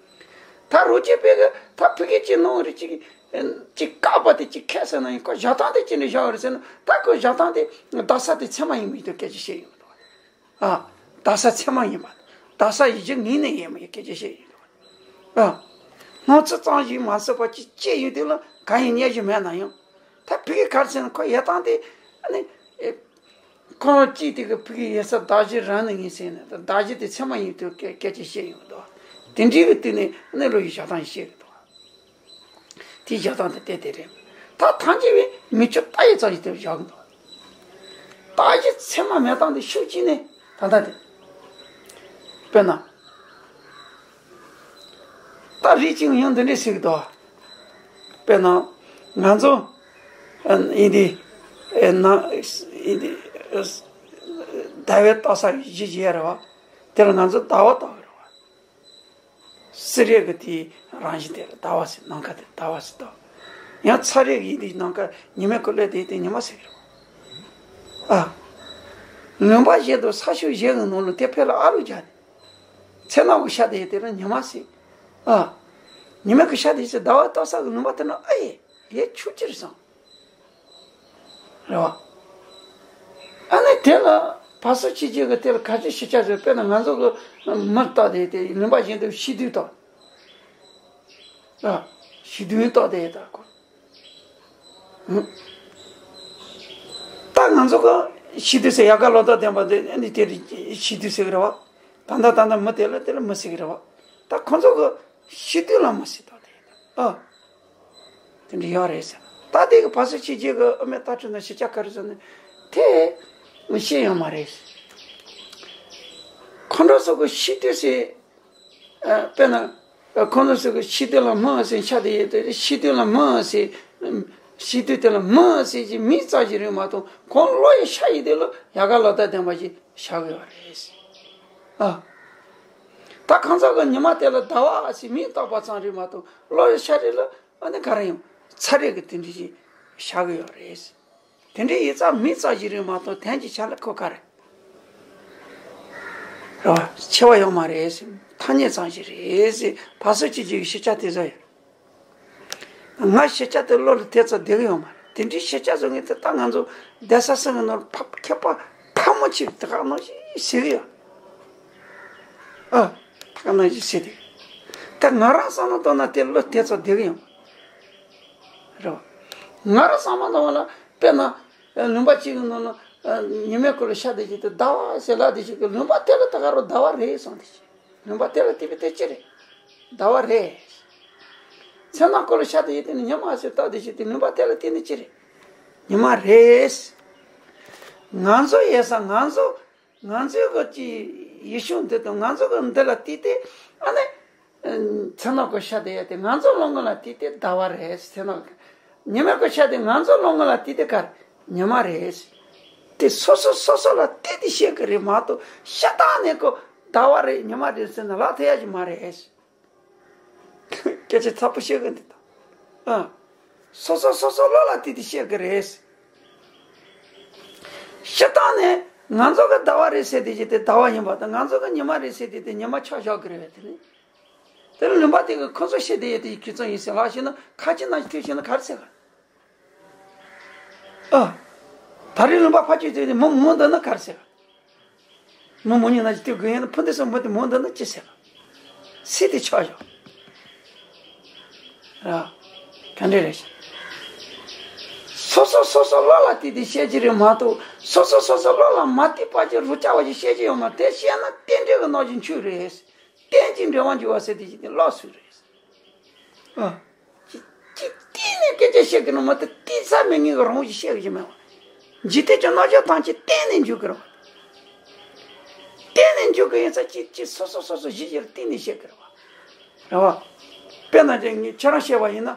ད་རོ་ཁྱི་པས་གི་ད་ཕི་གི་ཅི་ནོ་རི་ཅིག་ཅིག་བཀག་པ་དེ་ཅིག་ཁས་ཟེར་ན་ཡིན་ཁོ་བཞག་སྟངས་དེ་ཅི་འདྲ་བཞག་རེད་ཟེར་ན་ད་ཁོ་བཞག་སྟངས་དེ་བདག་ས་དེ་ཚད་མ་ཡིན་མིན་དུ་སྐད་ཆ་བཤད་ཡོང་གི་འདུག་ཨ། བདག་ས་ཚད་མ་ཡིན་པ། བདག་ས་ཡིད་ཀྱི་ངོས་ནས་ཡིན་མིན་སྐད་ཆ་བཤད་ཡོང་གི་འདུག་ཨ། སྣང་ཚུལ་ཙམ་ཞིག་མ་ཟད་པ་ཅིག་སྐྱེ་ཡོང་དུས་ལ་གང་ཡིན་སྙན་ཞུ་མེད་ན་ཡང་ད་ཕི་གི་ག་རེ་ཟེར་ན་ཁོ་ཡལ་སྟངས་དེ་ཨ་ནི། ཁོང་གཅིག་དེ་གི་ཕུགས་ཀྱི་ཡོད་ས་བདག་གཞན་རང་ནི་ངེས་ཟེར་ནས་བདག་གཞན་དེ་ཚད་མ་ཡིན་དུས་སྐད་སྐད་ཆ་བཤད་ཡོང་གི་འདུག་དེ་འདྲའི་གི་དུས་ནས་གནས་ལུགས་ཀྱི་བཞག་སྟངས་བཤད་གི་འདུག་དེའི་བཞག་སྟངས་དེ་དེ་དེ་རེད། ད་ཐམས་ཅད་པའི་མི་ཆོས་ལྟ་ཡི་ཙམ་ཞིག་དེ་བཞག་གི་འདུག་བདག་གཞན་ཚད་མ་མེད་སྟངས་དེ་ཤུགས་ཀྱིས་ནས་ད་ལྟ་དེ། དཔེར་ན། ད་རིགས་གཅིག་ཡང་འདི་འདྲས་ཟེར་གི་འདུག་དཔེར་ན། ང་ཚོ། ཨ། ཡིན་དེ། ཨ། ན། ཡིན་དེ། ཨ། ཟླ་བའི་ལྟ་ས་གཞི་བྱས་རེད་བ། དེ་ལ་ང་ཚོ་ཟླ་བ་ལྟ་བ་རེད་བ། སི་རེད་གི་དེའི་རང་བཞིན་དེ་ལ་ཟླ་བ་ཟེར་ནམ་མཁའ་དེ་ཟླ་བ་ཟེར་ལྟ་བ། ཡང་ཚ་རེད་གི་ཡིན་དེ་ནམ་མཁའ་ཉི་མའི་གུ་ལས་དེ་དེ་ཉི་མ་ཟེར་གི་རེད་བ། ཨ། ལུང་པ་གཞན་དུ་ས་ཕྱོགས་གཞན་གི་ནང་ལ་དེ་ཕེབས་ལ་ཨ་རུ་བྱ་དེ། ཚེ་ནང་གི་ཤ་དེ་དེ་ལ་ཉི་མ་ཟེར། ཨ། ཉི་མ་གི་ཤ་དེ་ཟེར་ཟླ་བ་ལྟ་ས་གི་ལུང་པ་དེ་ན་ཨ་ཡེ། ཡེ་ཆུ་ཅིར་སང་། རེད་བ། ཨ་ནི་དེ་ལ་བར་སོ་ཆེ་ཆེ་གི་དེ་ལ་ག་ཅི་ཤི་ཆ་ཟེར་དཔེར་ན་ང་ཚོ་གི་མི་ལྟ་དེ་དེ་ལུང་པ་གཞན་དུ་ཤི་དུས་ལྟ། ཨ། ཤི་དུས་ལྟ་དེ་ད་ཁོ། ད་ང་ཚོ་གི་ཤེས་འདོད་ཟེར་ཡལ་ག་ལོ་ཏོག་ལྡན་པ་འདི་ཨ་ནི་དེ་ཤེས་འདོད་ཟེར་གི་རེད་བ། ད་ལྟ་ད་ལྟ་མི་དེ་ལ་དེ་ལ་མི་ཟེར་གི་རེད་བ། ད་ཁོ་ཚོ་གི་ཤེས་འདོད་ལ་མི་ཟེར་ད་དེ་ཨ། དེ་འདྲ་ཡོད་རེད་ཟེར། ད་དེ་གི་བར་སོ་ཆེ་ཆེ་གི་ཨ་མའི་ལྟ་གྲུབ་ན་ཤེས་བྱ་ག་རེ་ཟེར་ན་དེ་ཤེས་ཡོད་མ་རེད། ཁོང་ཁྲོ་སོགས་ཀྱི་ཤེས་འདོད་ཟེར། དཔེར་ན། ཁོང་ཚོ་སོགས་ཀྱི་ཤེས་འདོད་ལ་མི་ཟེར་ཆ་དེ་ཡོད་དེ་ཤེས་འདོད་ལ་མི་ཟེར། ཤེས་འདོད་དེ་ལ་མི་ཟེར་གྱི་མིང་ཙམ་ཞིག་རེད་མ་གཏོགས་ཁོང་བློ་ཡི་ཤ་ཡི་དེ་ལ་ཡལ་ག་ལོ་ཏོག་ལྡན་པ་ཞིག་བཞག་གི་ཡོད་རེད། ཨ། ད་ཁོང་ཚོ་གི་ཉི་མ་དེ་ལ་ཟླ་བ་ཟེར་མིང་བཏགས་པ་ཙམ་རེད་མ་གཏོགས་བློ་ཡི་ཤ་རེད་ལ་ཨ་ནི་ག་རེ་ཡང་ཚ་རེད་གི་དེ་འདྲ་ཞིག་བཞག་གི་ཡོད་རེད། དེ་འདྲའི་ཡིག་ཚགས་མིང་ཙམ་ཞིག་རེད་མ་གཏོགས་དོན་གྱི་ཆ་ལ་ཁོ་ག་རེ། རེད་བ། ཆེ་བ་ཡོད་མ་རེད་ཟེར། ཐ་སྙད་ཙམ་ཞིག་རེད་ཟེར་བར་སོ་ཆེ་ཆེ་གི་ཤེས་བྱ་དེ་ཚོ་ཡོད། ང་ཤེས་བྱ་དེ་བློ་ལ་དེ་ཙམ་བསྡད་གི་ཡོད་མ་རེད། དེ་འདྲའི་ཤེས་བྱ་བཟོ་མཁན་དེ་ད་ང་ཚོ་བསྡད་ས་སེམས་ཀྱི་ནང་ལ་ཕ་མཁས་པ་ཕ་མོ་ཆེ་དེ་ག་ནང་བཞིན་ཟེར་གི་ཡོད། ཨ། དེ་ག་ནང་བཞིན་ཟེར་དེ། ད་ང་རང་བསམ་བློ་གཏོང་ན་དེ་བློ་དེ་ཙམ་བསྡད་གི་ཡོད་མ་རེད། རེད་བ། ང་རང་བསམ་བློ་གཏོང་བ་ལ་དཔེར་ན། ལུང་པ་གཅིག་གི་ནང་ན། ཉི་མའི་སྐོར་ལ་ཤ་དེ་ཅིག་དེ་ཟླ་བ་ཟེར་ལབ་དེ་ཅིག་གི་ལུང་པ་དེ་ལ་ད་ག་རུ་ཟླ་བ་རེད་གསུངས་དེ་ཅིག་ལུང་པ་དེ་ལ་བལྟས་པའི་དེ་ཅི་རེད། ཟླ་བ་རེད། མཚན་ནག་སྐོར་ལ་ཤ་དེ་ཡིན་དེ་ནི་ཉི་མ་ཟེར་ལྟ་དེ་ཅིག་དེ་ལུང་པ་དེ་ལ་བལྟས་ནི་ཅི་རེད། ཉི་མ་རེད། ང་ཚོ་ཡས་ས་ང་ཚོ་ང་ཚོའི་གི་ཅི་ཡིད་གཞུང་འདི་དང་ང་ཚོ་གི་འདི་ལ་བལྟས་ཏེ་ཨ་ནི། མཚན་ནག་གི་ཤ་དེ་ཡ་དེ་ང་ཚོ་བློ་ངོ་ལ་བལྟས་ཏེ་ཟླ་བ་རེད་ཟེར་ནོ། ཉི་མ་གི་ཤ་དེ་ང་ཚོ་བློ་ངོ་ལ་བལྟས་ཏེ་ག་རེ་ཉི་མ་རེད། དེ་སོ་སོ་སོ་སོ་ལ་བལྟས་ཏེ་བཤད་གི་རེད་མ་གཏོགས་ཤ་སྟག་ནས་ཀོ་ཟླ་བ་རེད་ཉི་མ་རེད་ཟེར་ན་ལབ་ཐུབ་ཡ་ཞིག་མ་རེད། སྐད་ཆ་ཚ་པོ་བཤད་གི་འདུག་ད། ཨ། སོ་སོ་སོ་སོ་བློ་ལ་བལྟས་ཏེ་བཤད་གི་རེད། ཤ་སྟག་ནས་ང་ཚོ་གི་ཟླ་བ་རེད་ཟེར་དེ་ཅི་དེ་ཟླ་བ་ཡིན་པ་དང་ང་ཚོ་གི་ཉི་མ་རེད་ཟེར་དེ་དེ་ཉི་མ་ཆ་བཞག་གི་རེད་བས་དེ་ནི། དེ་ལ་ལུང་པ་དེ་གི་ཁོ་ཚོ་ཤེས་དེ་ཡོད་དེ་ཁྱོད་ཚོ་ཡིན་ཟེར་ལབ་ཤེས་ན་ཁ་ཆེ་ན་ཐོས་ཤེས་ན་ག་རེ་ཟེར་ག་ཨ། ད་རེས་ལུང་པ་ཕ་ཆོས་ཚོས་ནི་མི་མོ་འདི་ན་ག་རེ་ཟེར་ག་མི་མོ་ཉིད་ན་ཅི་སྟེ་དགོས་ཡིན་ན་ཕུ་འདི་སོ་མོ་དེ་མོ་འདི་ན་ཅི་ཟེར་ག་སི་དེ་ཆགས་ཡོད། ཨ། ག་འདྲ་རེད། སོ་སོ་སོ་སོ་བློ་ལ་བལྟས་ཏེ་བཤད་ཀྱི་རེད་མ་གཏོགས་སོ་སོ་སོ་སོ་བློ་ལ་མ་བལྟས་པ་ཅི་རུ་ཅག་བ་ཅི་བཤད་ཀྱི་ཡོད་མ་རེད། དེ་བཤད་ན་རྟེན་འབྲེལ་གི་ནང་བཞིན་ཆོས་རེད། རྟེན་གྱི་འབྲེལ་བ་འཇུག་པ་ཟེར་དེ་ཅི་དེ་ལོག་སུ་རེད། ཨ། ཅི་ཅི་གཏན་ནས་སྐད་ཆ་བཤད་ཀྱི་ནོ་མ་གཏོགས་གཏན་ས་མེད་ངེས་ཀྱི་རང་བཞིན་བཤད་ཀྱི་མེད་པ། འཇིག་རྟེན་གྱི་རྣམ་གཞག་ཐམས་ཅད་གཏན་ནས་འཇུག་གི་རེད་པ། གཏན་ནས་འཇུག་གི་ཡིན་ས་ཅི་ཅི་སོ་སོ་སོ་སོ་གཞི་གཞིར་གཏན་ནས་བཤད་ཀྱི་རེད་པ། རེད་པ། དཔེར་ན་ཅི་ངས་ཁྱེད་རང་བཤད་པ་ཡིན་ན།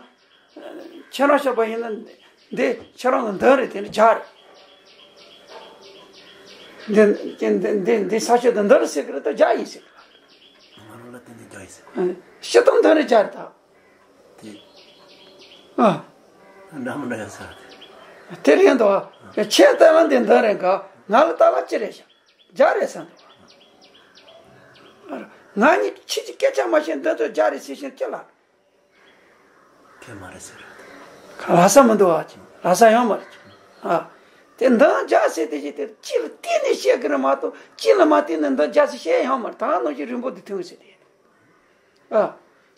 ཁྱེད་རང་བཤད་པ་ཡིན་ན། འདི་ཁྱེད་རང་གི་མདུན་རེད་དེ་ནི་ཇ་རེད། འདི་འདི་འདི་འདི་འདི་ས་ཆ་དེ་འདི་རེད་ཟེར་གི་རེད་ད་ཇ་ཡིན་ཟེར་གི་རེད། ང་རང་ལ་དེ་འདི་ཇ་ཡིན་ཟེར། ཤི་སྟངས་འདི་རེད་ཇ་རེད་ད། དེ། ཨ། འདྲ་མི་འདྲ་ཡང་ཟེར་དེ། དེ་རེད་འདུག་ཨ། ཁྱེད་ལྟ་ལ་འདི་འདི་རེད་ག་ང་ལ་ལྟ་ལ་ཅི་རེད་ཤག་ཇ་རེད་ཟེར་འདུག་ང་གཉིས་ཁྱེད་ཀྱི་སྐད་ཆ་མ་ཤེས་འདི་ཚོ་ཇ་རེད་ཟེར་བཞིན་ཅི་ལ། དེ་མ་རེད་ཟེར། ལྷག་བསམ་མི་འདུག་ཨ། ལྷག་བསམ་ཡོད་མ་རེད། ཨ། དེ་འདི་ཇ་ཟེར་དེ་ཞིག་དེ་ཅི་ལ་བརྟེན་ནས་བཤད་གི་རེད་མ་གཏོགས་ཅི་ལ་མ་བརྟེན་ནས་འདི་ཇ་ཟེར་བཤད་ཡོད་མ་རེད། ད་ནང་བཞིན་རིང་པོ་འདི་ཐུང་ཟེར་དེ། ཨ།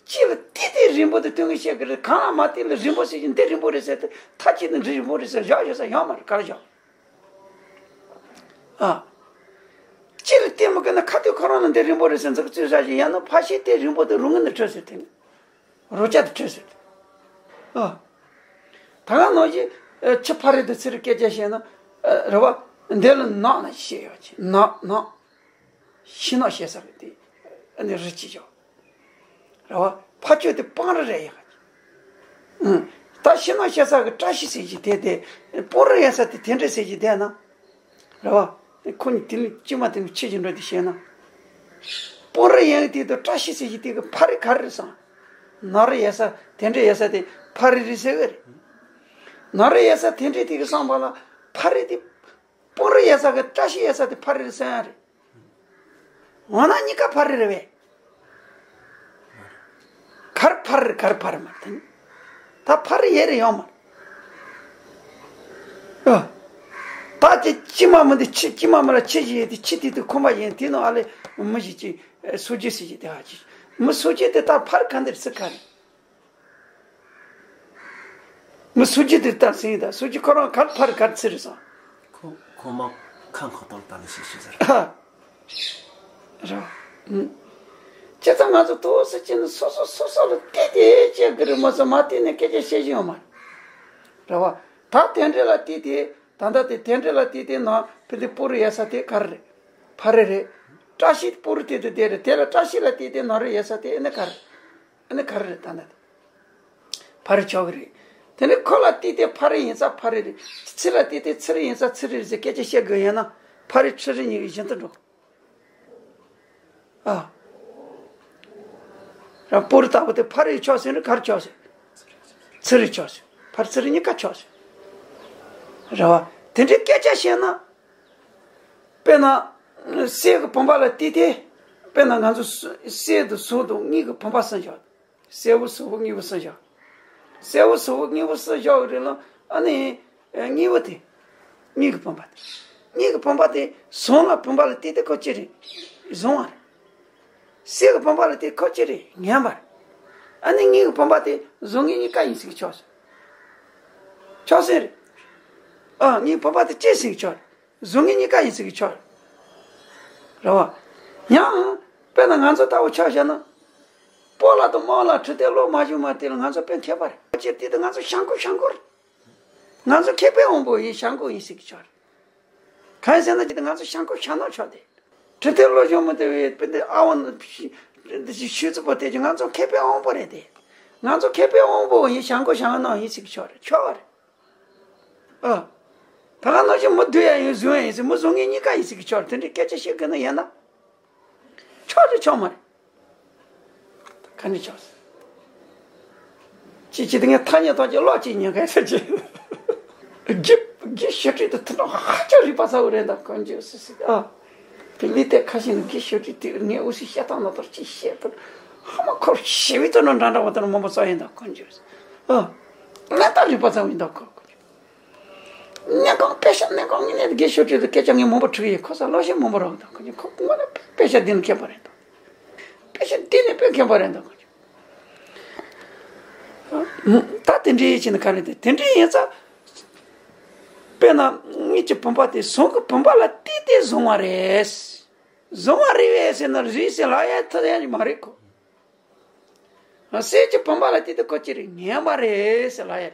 ཅི་ལ་བརྟེན་ནས་རིང་པོ་འདི་ཐུང་ཟེར་གི་རེད། གང་ལ་མ་བརྟེན་ལ་རིང་པོ་ཟེར་གི་འདི་རིང་པོ་རེད་ཟེར་དེ་ཐ་ཅི་ནི་འདི་རིང་པོ་རེད་ཟེར་བཞག་བཞག་ས་ཡོད་མ་རེད་ག་རེ་བཞག་ཨ། ཅི་ལ་བརྟེན་མི་དགོས་ན་ཁ་ཐུག་ཁོ་རང་ལ་འདི་རིང་པོ་རེད་ཟེར་འཛུགས་རྩིས་བཞག་བཞིན་ཡང་ན་ཕ་ཤེས་དེ་རིང་པོ་འདི་རུང་ངན་ནི་འཕྲོད་ཟེར་དེ་ནི། རོ་བཅའ་དེ་འཕྲོད་ཟེར། ཨ། ད་ག་ནང་བཞིན་ཨ། ཁྱི་ཕ་རེད་དུ་ཚིར་སྐད་ཆ་བཤད་ན་ཨ། རེད་བ། འདི་ལ་ནག་ན་བཤད་ཡོད་ཅིག་ནག་ནག་ཤི་ནག་བཤད་ས་རེད་དེ་ཨ་ནི་རི་ཅི་ཡོད། རེད་བ། ཕ་ཆོས་དེ་སྤང་རི་རེད་ཡག་ཅིག་ཨ། ད་ཤི་ནག་བཤད་ས་གི་བཀྲ་ཤིས་ཟེར་གྱི་དེ་དེ་སྤང་རི་ཡོད་ས་དེ་དེ་འདྲ་ཟེར་གྱི་བསྡད་ན། རེད་བ། ཁོ་གཉིས་དེ་ནི་ཅི་མ་དེ་ནི་ཆེ་ཅིག་འགྲོ་དེ་བཤད་ན། སྤང་རི་ཡན་གི་དེ་དང་བཀྲ་ཤིས་ཟེར་གྱི་དེ་གི་ཕ་རི་ག་རེ་རེད་བསམ། ནག་རི་ཡོད་ས་དེ་འདྲ་ཡོད་ས་དེ་ཕ་རི་རེད་ཟེར་གི་རེད། ནག་རི་ཡོད་ས་དེ་འདྲ་དེ་གི་བསམ་པ་ལ་ཕ་རི་དེ། སྤང་རི་ཡོད་ས་གི་བཀྲ་ཤིས་ཡོད་ས་དེ་ཕ་རི་རེད་ཟེར་ཡ་རེད། འོ་ན་གཉིས་ཀ་ཕ་རི་རེད་བས། གར་ཕར་གར་ཕར་མ་དང་། ད་ཕར་ཡེ་རེ་ཡོང་མ། ཨ། ད་དེ་ཅི་མ་མི་འདི་ཆི་ཅི་མ་མི་ལ་ཆི་ཞིག་ཡེ་དེ་ཆི་དེ་དེ་ཁོམ་པ་ཡེ་དེ་ནོ་ཨ་ལེ་མི་ཞིག་ཅི་སུ་ཅི་སི་ཅི་དེ་ཧ་ཅི་མི་སུ་ཅི་དེ་ད་ཕར་ག་འདིར་སི་ག་རེ། མི་སུ་ཅི་དེ་ལྟར་ཟིན་ཡིན་ད། སུ་ཅི་ཁོ་རང་གར་ཕར་གར་ཚིར་སོང་། ཁོ་ཁོ་མ་ཁ་ཁོ་ཐོག་ལ་ལྟ་ནས་ཤི་ཤི་ཟེར། རེད། བྱས་ཙང་ང་ཚོ་ཏོག་ཙམ་ཅིག་ནི་སོ་སོ་སོ་སོ་ལ་བལྟས་ཏེ་བྱེད་དགོས་རེད། མ་སོ་མ་བལྟས་ནས་སྐད་ཆ་བཤད་ཀྱི་ཡོད་མ་རེད། རེད་བ། ད་དེ་འདྲ་ལ་བལྟས་ཏེ་ད་ལྟ་དེ་དེ་འདྲ་ལ་བལྟས་ཏེ་ན་ཕི་དེ་སྤུ་རུ་ཡལ་ས་དེ་ག་རེ་རེད། ཕ་རི་རེད། བཀྲ་ཤིས་སྤུ་རུ་དེ་དེ་དེ་རེད། དེ་ལ་བཀྲ་ཤིས་ལ་བལྟས་ཏེ་ན་རུ་ཡལ་ས་དེ་ཨེ་ནི་ག་རེ་རེད། ཨེ་ནི་ག་རེ་རེད། ད་ལྟ་དེ། ཕ་རི་ཆོག་གི་རེད། དེ་ནས་ཁོ་ལ་བལྟས་ཏེ་ཕ་རི་ཡིན་ས་ཕ་རི་རེད། ཚི་ལ་བལྟས་ཏེ་ཚི་རི་ཡིན་ས་ཚི་རི་རེད་ཟེར་སྐད་ཆ་བཤད་དགོས་ཡིན་ན་ཕ་རི་ཚི་རི་གཉིས་ཀྱི་བཞིན་དུ་འགྲོ། ཨ། རང་སྤུ་རུ་ལྟ་བུ་དེ་ཕ་རི་ཆོག་ཟེར་རེད། ག་རེ་ཆོག་ཟེར། ཚི་རི་ཆོག་ཟེར། ཕ་རི་ཚི་རི་གཉིས་ཀ་ཆོག་ཟེར། རེད་བ། དེ་འདྲའི་སྐད་ཆ་བཤད་ན། དཔེར་ན། གསེར་གྱི་བུམ་པ་ལ་བལྟས་ཏེ། དཔེར་ན་ང་ཚོ་གསེར་དང་གཟུགས་དང་དངུལ་གྱི་བུམ་པ་བསམ་བཞག་གསེར་པོ་གཟུགས་པོ་དངུལ་པོ་བསམ་བཞག་གསེར་པོ་གཟུགས་པོ་དངུལ་པོ་བསམ་བཞག་གི་རེད་ལ། ཨ་ནི། དངུལ་པོ་དེ། དངུལ་གྱི་བུམ་པ་དེ། དངུལ་གྱི་བུམ་པ་དེ་བཟུང་ལ་བུམ་པ་ལ་བལྟས་ཏེ་ཁོ་ཅི་རེད། བཟུང་བ་རེད། གསེར་གྱི་བུམ་པ་ལ་བལྟས་ཁོ་ཅི་རེད། ངན་པ་རེད། ཨ་ནི་དངུལ་གྱི་བུམ་པ་དེ་བཟུང་མཁན་གཉིས་ཀ་ཡིན་ཟེར་གྱི་ཆོག་ཟེར། ཆོག་ཟེར་རེད། ཨ་དངུལ་བུམ་པ་དེ་ཅི་ཟེར་གྱི་ཆོག་རེད། བཟུང་མཁན་གཉིས་ཀ་ཡིན་ཟེར་གྱི་ཆོག་རེད། རེད་བ། ཡང་། དཔེར་ན་ང་ཚོ་ལྟ་བུ་ཆ་བཞག་ན། སྤོ་ལགས་དང་རྨོ་ལགས་ཁྲི་སྟེང་ལོ་མ་བཞུགས་མ་དེ་ལ་ང་ཚོ་དཔེ་མཁས་པ་རེད། ཅེས་དེ་དུས་ང་ཚོ་བྱང་ཁོ་བྱང་ཁོ་རེད། ང་ཚོ་མཁས་པའི་དབང་པོ་ཡིན། བྱང་ཁོ་ཡིན་ཟེར་གྱི་ཆོག་རེད། གང་ཡིན་ཟེར་ན་ཅི་སྟེ་ང་ཚོ་བྱང་ཁོ་བྱང་ནོ་ཆོག་སྟེ། ཁྲི་སྟེང་ལོ་གཞོན་མོ་དེ་བས་དཔེ་འདི་ཨ་ཝ་ནི་ཤུལ་ཚུད་པོ་དེ་ཅི་ང་ཚོ་མཁས་པའི་དབང་པོ་རེད་དེ། ང་ཚོ་མཁས་པའི་དབང་པོ་ཡིན། བྱང་ཁོ་བྱང་ནོ་ཡིན་ཟེར་གྱི་ཆོག་རེད། ཆོག་རེད། ཨ། ད་ག་ནང་བཞིན་མི་བསྡུ་ཡ་ཡིན། བཟུང་ཡ་ཡིན་ཟེར། མི་བཟུང་མཁན་གཉིས་ཀ་ཡིན་ཟེར་གྱི་ཆོག་རེད། དེ་འདྲའི་སྐད་ཆ་བཤད་དགོས་ན་ཡིན་ན། ཆོག་རེད་ཆོག་མ་རེད། ག་འདྲ་ཆོག་ཟེར། ཅི་ཅི་དེ་ངས་ཐ་སྙད་ཐོག་གི་ཀློག་ཅིག་ཉན་ག་ཟེར་གྱི། དགེ་དགེ་བཤེས་ཁྲིད་དུ་ཐུན་མོང་ཧ་ཅང་རིག་པ་ཚ་བོ་རེད་ད་དཀོན་མཆོག་ཟེར་ཟེར། ཨ། བི་ལི་ཏའི་ཁ་ཤས་ནི་དགེ་བཤེས་ཁྲིད་དེ་ངས་འུ་ཚོས་བཤད་སྟངས་ན་ཐོར་ཅིག་བཤད་པར། ཧ་མ་ཁོར་ཞེ་བའི་དོན་འདྲ་འདྲ་བ་དང་མང་པོ་ཚོ་ཡིན་ད་དཀོན་མཆོག་ཟེར། ཨ། ང་ད་རིག་པ་ཚ་བོ་ཡིན་ད་ཁོ། གནས་གང་དཔེ་ཆ་གནས་གང་ངས་ནས་དགེ་བཤེས་ཁྲིད་དུ་སྐད་ཆ་ངས་མང་པོ་དྲིས་ཡིན། ཁོ་ས་ལོ་ཤས་མང་པོ་རག་ད་ཁོ་ཁོ་ང་ལ་དཔེ་ཆ་འདི་ནི་མཁས་པ་རེད་ད། དཔེ་ཆ་འདི་ནི་དཔེ་མཁས་པ་རེད་ད་ཁོ། ད་དེ་འདྲའི་ཡིད་ཆེས་ནི་ག་རེ་དེ་དེ་འདྲའི་ཡིན་ཙང་། དཔེར་ན་དངུལ་གྱི་བུམ་པ་དེ་ཟངས་ཀྱི་བུམ་པ་ལ་བལྟས་ཏེ་བཟུང་བ་རེད། བཟུང་བ་རེད་བས་ཟེར་ན་རེད་ཟེར་ལབ་ཡ་ཐུབ་ཡ་མ་རེད་ཁོ། གསེར་གྱི་བུམ་པ་ལ་བལྟས་ཏེ་ཁོ་ཅི་རེད། ངན་པ་རེད་ཟེར་ལབ་ཡ་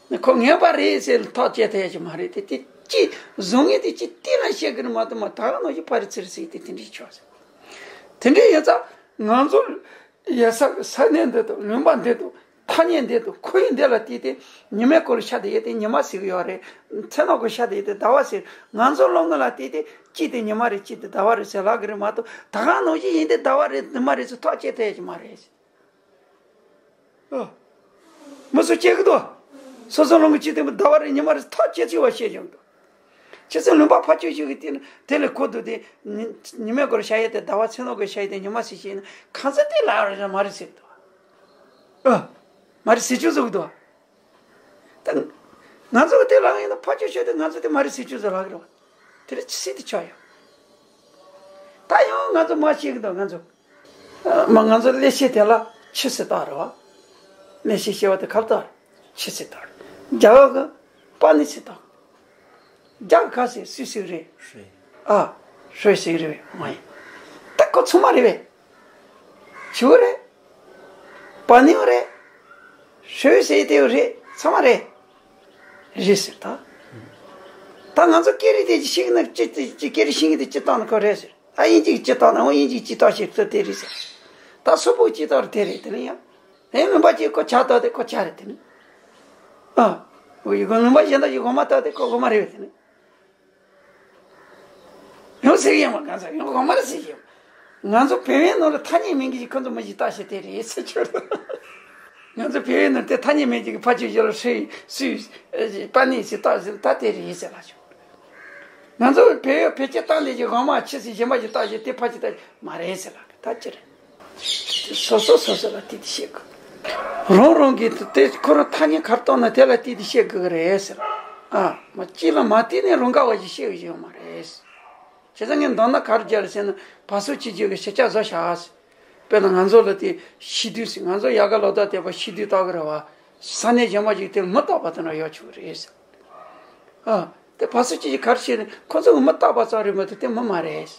རེད། ཁོ་ངན་པ་རེད་ཟེར་ཐག་བཅད་ཐུབ་ཡ་ཅིག་མ་རེད་དེ། དེ་ཅི་བཟུང་ངེས་དེ་ཅི་བལྟས་ན་བཤད་གི་རེད་མ་གཏོགས་མ་ད་ག་ནང་བཞིན་ཕ་རི་ཚི་རི་ཟེར་དེ་དེ་འདྲའི་ཆོག་ཟེར། དེ་འདྲའི་ཡིན་ཙང་ང་ཚོ་ཡ་ས་ས་གནས་འདི་དང་ལུང་པ་འདི་དང་ཐ་སྙད་འདི་དང་ཁོར་ཡུག་འདི་ལ་བལྟས་ཏེ་ཉི་མའི་སྐོར་ལ་ཤ་དེ་ཡོད་དེ་ཉི་མ་ཟེར་གི་ཡོད་རེད། མཚན་ནག་གི་ཤ་དེ་ཡོད་དེ་ཟླ་བ་ཟེར། ང་ཚོ་བློ་ངོ་ལ་བལྟས་ཏེ་གཅིག་དེ་ཉི་མ་རེད་གཅིག་དེ་ཟླ་བ་རེད་ཟེར་ལབ་གི་རེད་མ་གཏོགས་ད་ག་ནང་བཞིན་ཡིན་དེ་ཟླ་བ་རེད་ཉི་མ་རེད་ཟེར་ཐག་བཅད་ཐུབ་ཡ་ཅིག་མ་རེད། ཨ། མི་སུ་སྐྱེ་གི་འདུག་སོ་སོ་ལོང་གི་ཅི་སྟེ་ཟླ་བ་རེ་ཉི་མ་རེ་ཐག་ཅེ་ཅི་བ་ཤེས་ཀྱང་འདུག་ཁྱེད་ཚོས་ལུང་པ་ཕ་ཆོས་ཤིག་གི་དེ་ནི་དེ་ལས་གོ་འདུག་དེ་ཉི་ཉི་མའི་སྐོར་བཤད་ཡས་དེ་ཟླ་བ་མཚན་ནག་གི་བཤད་ཡས་དེ་ཉི་མ་ཟེར་ཤེས་ན་གང་ཟག་དེ་ལ་རེ་མ་རེད་ཟེར་འདུག་ཨ། མ་རེད་ཟེར་ཆོག་ཟེར་གི་འདུག་ད་ང་ཚོ་གི་དེ་ལ་ཡིན་ན་ཕ་ཆོས་ཤོད་དེ་ང་ཚོ་དེ་མ་རེད་ཟེར་ཆོག་ཟེར་ལབ་གི་རེད་བ། དེ་ལས་ཅི་སྲིད་དུ་ཆགས་ཡོད། ད་ཡང་ང་ཚོ་མ་ཤེས་གི་འདུག་ང་ཚོ། མ་ང་ཚོ་ཀླད་ཤེས་དེ་ལ་ཆུ་ཟེར་བཏགས་རེད་བ། ཀླད་ཤེས་ཤེས་པ་དེ་ག་རེ་བཏགས་རེད། ཆུ་ཟེར་བཏགས་རེད། རྒྱ་གར་གི་པ་ནི་ཟེར་བཏགས། རྒྱ་གར་ག་ཟེར་སུས་ཟེར་གི་རེད། ཧྲོས། ཨ། ཧྲོས་ཟེར་གི་རེད་བས་མ་ཡིན། ད་ཁོ་ཚང་མ་རེད་བས། ཆུ་རེད། པ་ནི་རེད། ཧྲོས་ཟེར་དེ་རེད་ཚང་མ་རེད། རེད་ཟེར་ད། ད་ང་ཚོ་སྐད་རིགས་དེ་ཅི་ཤེས་ན་ཅི་ཅི་སྐད་རིགས་ཤེས་ཀྱི་དེ་ཅི་བཏགས་ན་ཁོ་རེད་ཟེར། ཨ་དབྱིན་ཇིའི་ཅི་བཏགས་ན་འོ་དབྱིན་ཇིའི་ཅི་བཏགས་ཤེས་ཚོ་དེ་རེད་ཟེར། ད་སོག་པོའི་ཅི་བཏགས་རེད་དེ་རེད་དེ་ནི་ཡང་། ཨེ་མུན་པ་ཅི་ཁོ་ཇ་བཏགས་དེ་ཁོ་ཇ་རེད་དེ་ནི། ཨ། འོ་ཡི་གོ་མུན་པ་གཞན་དག་ཅི་འོ་མ་བཏགས་དེ་ཁོ་འོ་མ་རེད་བས་དེ་ནི། ཡང་ཟེར་གི་ཡོད་མ་གང་ཟེར་ཡང་འོ་མ་རེད་ཟེར་གི་ཡོད། ང་ཚོ་བོད་པའི་ནང་ལ་ཐ་སྙད་མིང་གི་ཁོ་ཚོ་མི་ཞིག་བཏགས་ཤེས་དེ་རེད་ཟེར་ཆོག་ང་ཚོ་བོད་པའི་ནང་དེ་ཐ་སྙད་མིང་གི་ཕ་ཆོས་ཡོད་ལ་ཧྲི་སུས་པ་ནི་ཟེར་བཏགས་ཟེར་ད་དེ་རེད་ཟེར་ལ་ཆོག་ང་ཚོ་བོད་བོད་སྐད་བཏང་ལས་ཀྱི་འོ་མ་ཆི་ཟིག་གཞན་པ་ཞིག་བཏགས་ཞེས་དེ་ཕ་ཅི་ལྟ་མ་རེད་ཟེར་ལ་ད་ཅི་རེད། སོ་སོ་སོ་སོ་ལ་བལྟས་ཏེ་བཤད་དགོས། རང་རང་གིས་དེ་ཁོ་རང་ཐ་སྙད་ག་རེ་བཏགས་ན་དེ་ལ་བལྟས་ཏེ་བཤད་དགོས་ཀྱི་རེད་ཟེར། ཨ་མ་གཅིག་ལ་མ་བལྟས་ནས་རང་ག་བ་ཞིག་བཤད་ཀྱི་ཡོད་མ་རེད། བྱས་ཙང་ངས་མདོར་ན་ག་རེ་བརྗོད་ལ་ཟེར་ན་བ་སོ་ཆི་ཆི་གི་ཤེས་བྱ་བཟོ་བྱ་ཟེར། དཔེར་ན་ང་ཚོ་ལ་དེ་ཤི་དུས་ཟེར་ང་ཚོ་ཡ་ག་ལོ་ཏོག་དེ་བ་ཤི་དུས་བཏགས་ཀྱི་རེད་བ། ས་གནས་གཞན་པ་ཞིག་དེར་མི་རྟག་པ་དེ་འདྲ་ཡོད་ཆོག་གི་རེད་ཟེར། ཨ། དེ་ཕ་སུ་ཅི་ཞིག་གར་བྱས་ནས་ཁོ་ཚོ་གི་མི་རྟག་པ་ཙམ་རེད་མ་གཏོགས་དེ་མི་མ་རེད།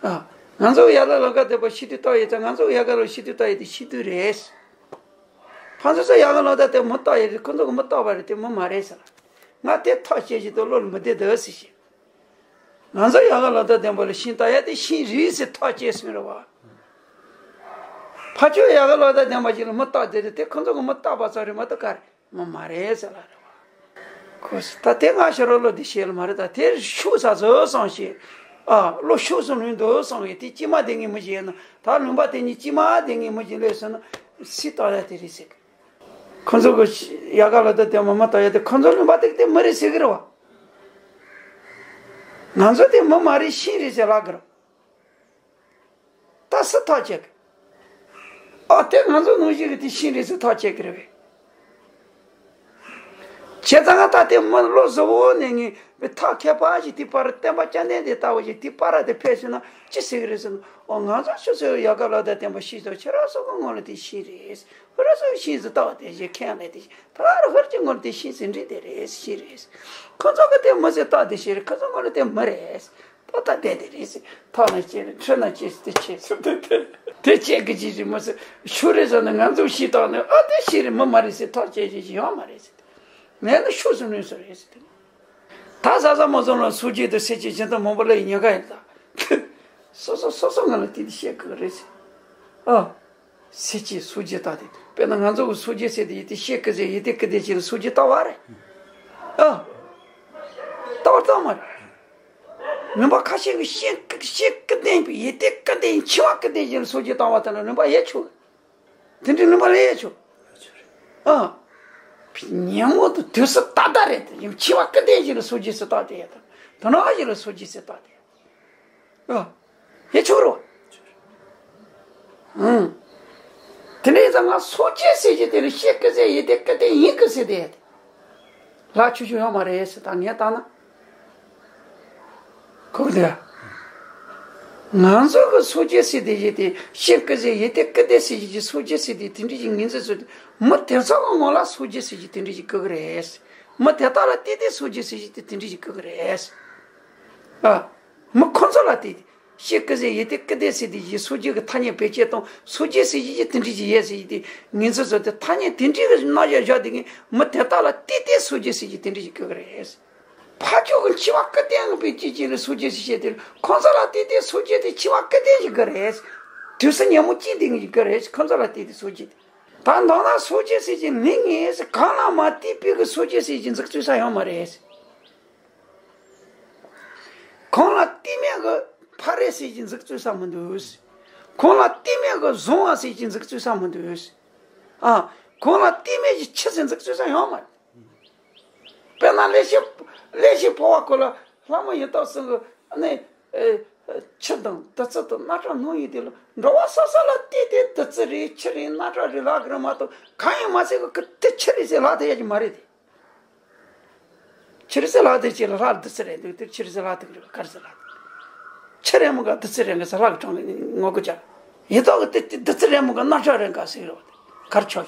ཨ། ང་ཚོ་ཡ་ག་ལ་ལོ་ག་དེ་པ་ཤི་དུས་རྟག་ཡོད་ཙང་ང་ཚོ་ཡ་ག་ལ་ཤི་དུས་རྟག་ཡོད་དེ་ཤི་དུས་རེད། ཕ་ཚོ་ཚོ་ཡ་ག་ལོ་ད་དེ་མི་རྟག་ཡོད་རེད། ཁོ་ཚོ་གི་མི་རྟག་པ་རེད། དེ་མི་མ་རེད་ཟེར། ང་དེ་ཐག་བཅད་ཀྱི་འདུག་བློ་ལ་མི་བདེ་འདུག་ཟེར་བཤད། ང་ཚོ་ཡ་ག་ལོ་ད་བདེན་པ་ལ་ཤིང་རྟ་ཡ་དེ་ཤིང་རེད་ཟེར་ཐག་བཅད་སོང་རེད་བ། ཕ་ཆོས་ཡ་ག་ལོ་ད་བདེན་པ་ཞིག་ལ་མི་རྟག་དེ་རེད། དེ་ཁོ་ཚོ་གི་མི་རྟག་པ་ཙམ་རེད་མ་གཏོགས་ག་རེ་མི་མ་རེད་ཟེར་ལ་རེད་བ། ཁོ་ད་དེ་ང་ཕྱི་རོལ་ལོ་དེ་བཤད་ལ་མ་རེད། ད་དེར་ཤུགས་ས་བཟོ་སོང་ཞེས། ཨ། བློ་ཤུགས་སུ་ལོན་འདུག་སོང་བས་དེ་ཅི་མ་དེ་ངས་མི་བྱེད་ན། ད་ལུང་པ་དེ་གཉིས་ཅི་མ་དེ་ངས་མི་བྱེད་ལས་སོང་ན་སྲིད་ལྟ་ཡ་དེ་རེད་ཟེར་གི། ཁོ་ཚོ་གི་ཡ་ག་ལོ་ད་དེ་མ་མ་ལྟ་ཡ་དེ་ཁོ་ཚོ་ལུང་པ་དེ་དེ་མི་རེད་ཟེར་གི་རེད་བ། ང་ཚོ་དེ་མི་མ་རེད་ཤིང་རེད་ཟེར་ལབ་གི་རེད། ད་སུ་ཐག་བཅད་གི། ཨ། དེ་ང་ཚོ་ནང་བཞིན་གི་དེ་ཤིང་རེད་ཟེར་ཐག་བཅད་གི་རེད་བས། བྱས་ཙང་ང་ད་དེ་མི་བློ་གཟུ་བོ་ནས་ངས་ཐག་ཁེ་པ་ཞིག་དེ་པར་བསྟན་པ་བཅོམ་ལྡན་འདས་ལྟ་བུ་ཞིག་དེ་པར་དེ་ཕེབས་ཕྱིན་ན་ཅི་ཟེར་གི་རེད་ཟེར་ན། ཨོ། ང་ཚོ་ཆུ་ཚོད་ཡ་ག་ལོ་ད་བསྟན་པ་ཤིང་ཚོ་ཁྱེད་རང་ཚོ་གི་ངོ་ལ་དེ་ཤིང་རེད། ཁོ་རང་ཚོ་ཤིང་ཟེར་ལྟ་བ་དེ་ཞིག་ཁས་ལེན་དེ་ཞིག་ད་རུ་ཧར་གྱི་ངོ་ལ་དེ་ཤིང་ཟེར་འདྲི་དེ་རེད་ཤིང་རེད། ཁོ་ཚོ་གི་དེ་མི་ཟེར་ལྟ་དེ་ཤིང་རེད། ཁོ་ཚོ་ངོ་ལ་དེ་མི་རེད། ད་ལྟ་བསྡད་དེ་རེད་ཟེར། ཐག་ན་བཅད་རེད། ཁྲི་ན་བཅད་ཟེར། དེ་བཅད་ཟེར། དེ་བཅད་གི་ཅི་ཞིག་མི་ཟེར། ཤུ་རེད་ཟེར་ན་ང་ཚོ་ཤིང་བཏགས་ནས། ཨ། དེ་ཤིང་རེད་མི་མ་རེད་ཟེར་ཐག་བཅད་ཅི་ཞིག་ཡོད་མ་རེད་ཟེར། ངས་ནི་ཤུགས་སུ་ལོན་སོང་རེད་ཟེར། དེ་ད་ཟ་ཟ་མོ་ཚོ་ལ་སོ་སྐྱེ་དང་སེམས་ཅན་གཞན་དག་མང་པོ་ལ་ཡི་ཉེན་ཁ་ཡིན་ད། སོ་སོ་སོ་སོ་ང་ལ་དེ་འདྲ་བཤད་གི་རེད་ཟེར། ཨ། སེམས་ཅན་སོ་སྐྱེ་ལྟ་དེ། དཔེར་ན་ང་ཚོ་གི་སོ་སྐྱེ་ཟེར་དེ་ཡི་དེ་ཤེལ་དཀར་ཟེར་ཡི་དེ་ཀི་དེ་ཅིག་ལ་སོ་སྐྱེ་ལྟ་བ་རེད། ཨ། ལྟ་བ་ལྟ་མ་རེད། ལུང་པ་ཁ་ཤས་ཀྱི་ཤེལ་ཀི་ཤེལ་ཀི་ལྡན་པའི་ཡི་དེ་ཀི་ལྡན་འཆི་བ་ཀི་ལྡན་ཅིག་ལ་སོ་སྐྱེ་ལྟ་བ་དེ་ལ་ལུང་པ་ཡེ་ཆོག་དེ་འདྲའི་ལུང་པ་ལ་ཡེ་ཆོག་ཨ། ཉིན་མོ་དང་དུས་སུ་ཏག་ཏག་རེད། འཆི་བ་ཀི་ལྡན་ཅིག་ལ་སོ་སྐྱེ་ཟེར་ལྟ་དེ་ཡ་དང་དོ་སྣང་ཞིག་ལ་སོ་སྐྱེ་ཟེར་ལྟ་དེ་ཡ། ཨ། ཡེ་ཆོག་རོ། ཨང་། དེ་ནས་ད་ང་སོ་སྐྱེ་ཟེར་གྱི་དེ་ལ་ཤེལ་ཀི་ཟེར་ཡི་དེ་ཀི་དེ་ཡིན་གི་ཟེར་དེ་ཡ་དེ། ལ་ཆུ་ཆུ་ཡོད་མ་རེད་ཟེར། ད་ངས་བལྟས་ན། ཁོ་དེ། ང་ཚོ་གི་སོ་སྐྱེ་ཟེར་དེ་ཡི་དེ་ཤེལ་ཀི་ཟེར་ཡི་དེ་ཀི་དེ་ཟེར་གྱི་སོ་སྐྱེ་ཟེར་དེ་དེ་འདྲ་ཞིག་ངེས་འཛིན་བཟོས་ཏེ། མི་དེ་ཚོ་གི་ངོ་ལ་སོ་སྐྱེ་ཟེར་གྱི་དེ་འདྲ་ཞིག་གི་གི་རེད། མི་དེ་དག་ལ་བལྟས་ཏེ་སོ་སྐྱེ་ཟེར་གྱི་དེ་དེ་འདྲ་ཞིག་གི་གི་རེད། ཨ། མི་ཁོ་ཚོ་ལ་བལྟས་ཏེ། ཤེལ་ཀི་ཟེར་ཡི་དེ་ཀི་དེ་ཟེར་དེ་ཡི་སོ་སྐྱེ་གི་ཐ་སྙད་བེད་སྤྱད་བཏང་། སོ་སྐྱེ་ཟེར་གྱི་དེ་འདྲ་ཞིག་ཡོད་ཟེར་གྱི་དེ་ངེས་འཛིན་བཟོས་ཏེ་ཐ་སྙད་དེ་འདྲ་གི་རྣམ་གཞག་བཞག་དེ་ངས་མི་དེ་དག་ལ་བལྟས་ཏེ་སོ་སྐྱེ་ཟེར་གྱི་དེ་འདྲ་ཞིག་གི་གི་རེད། ཕ་ཆོས་ཀྱི་འཆི་བ་ཀི་ལྡན་གྱི་བེད་སྤྱད་ཅིག་ལ་སོ་སྐྱེ་ཟེར་བཤད་དེ། ཁོ་ཚོ་ལ་བལྟས་ཏེ་སོ་སྐྱེ་དེ་འཆི་བ་ཀི་ལྡན་ཞིག་གི་རེད། དུས་སུ་ཉིན་མོ་གཅིག་དེ་ངེས་ཀྱི་རེད། ཁོ་ཚོ་ལ་བལྟས་ཏེ་སོ་སྐྱེ་དེ། ད་མདོར་ན་སོ་སྐྱེ་ཟེར་གྱི་མི་ངེས་ཟེར། གང་ལ་མ་བལྟས་པའི་གི་སོ་སྐྱེ་ཟེར་གྱི་འཛུགས་ཚུལ་ས་ཡོད་མ་རེད། གང་ལ་བལྟས་མེད་གི་ཕ་རེད་ཟེར་གྱི་འཛུགས་ཚུལ་ས་མི་འདུག་གང་ལ་བལྟས་མེད་གི་བཟང་བ་ཟེར་གྱི་འཛུགས་ཚུལ་ས་མི་འདུག་ཨ། གང་ལ་བལྟས་མེད་ཀྱི་ཁྱི་ཟེར་འཛུགས་ཚུལ་ས་ཡོད་མ་རེད། དཔེར་ན་ལེགས་བཤད། ལེགས་བཤད་འཕོ་བ་སྐོར་ལ་ལྷ་མོ་ཡི་དྭགས་སེང་གེ་ནས། ཨེ། ཁྱི་དང་བདུད་རྩི་དང་རྣག་ཁྲག་སྣང་ཡི་དེ་ལ་འགྲོ་བ་སོ་སོ་ལ་བལྟས་ཏེ་བདུད་རྩི་རེད་ཁྱི་རེད་རྣག་ཁྲག་རེད་ལབ་གི་རེད་མ་གཏོགས་གང་ཡང་མ་ཟེར་གི། དེ་ཁྱི་རེད་ཟེར་ལབ་ཐུབ་ཡ་གི་མ་རེད་དེ། ཁྱི་རེད་ཟེར་ལབ་ཐུབ་ཅིག་ལ་ལྷ་ལ་བདུད་རྩི་རེད་འདུག་དེ་ཁྱི་རེད་ཟེར་ལབ་ཐུབ་གི་རེད། ག་རེ་ཟེར་ལབ་ཐུབ། ཁྱི་རེད་མོ་ག་བདུད་རྩི་རེད་གི་ཟེར་ལྷ་གི་དྲང་ངོ་གི་ཅག་ཡི་དྭགས་གི་དེ་དེ་བདུད་རྩི་རེད་མོ་ག་རྣག་ཁྲག་རེད་ག་ཟེར་གི་རེད་བ། དེ་ག་རེ་ཆོག་ཆོག་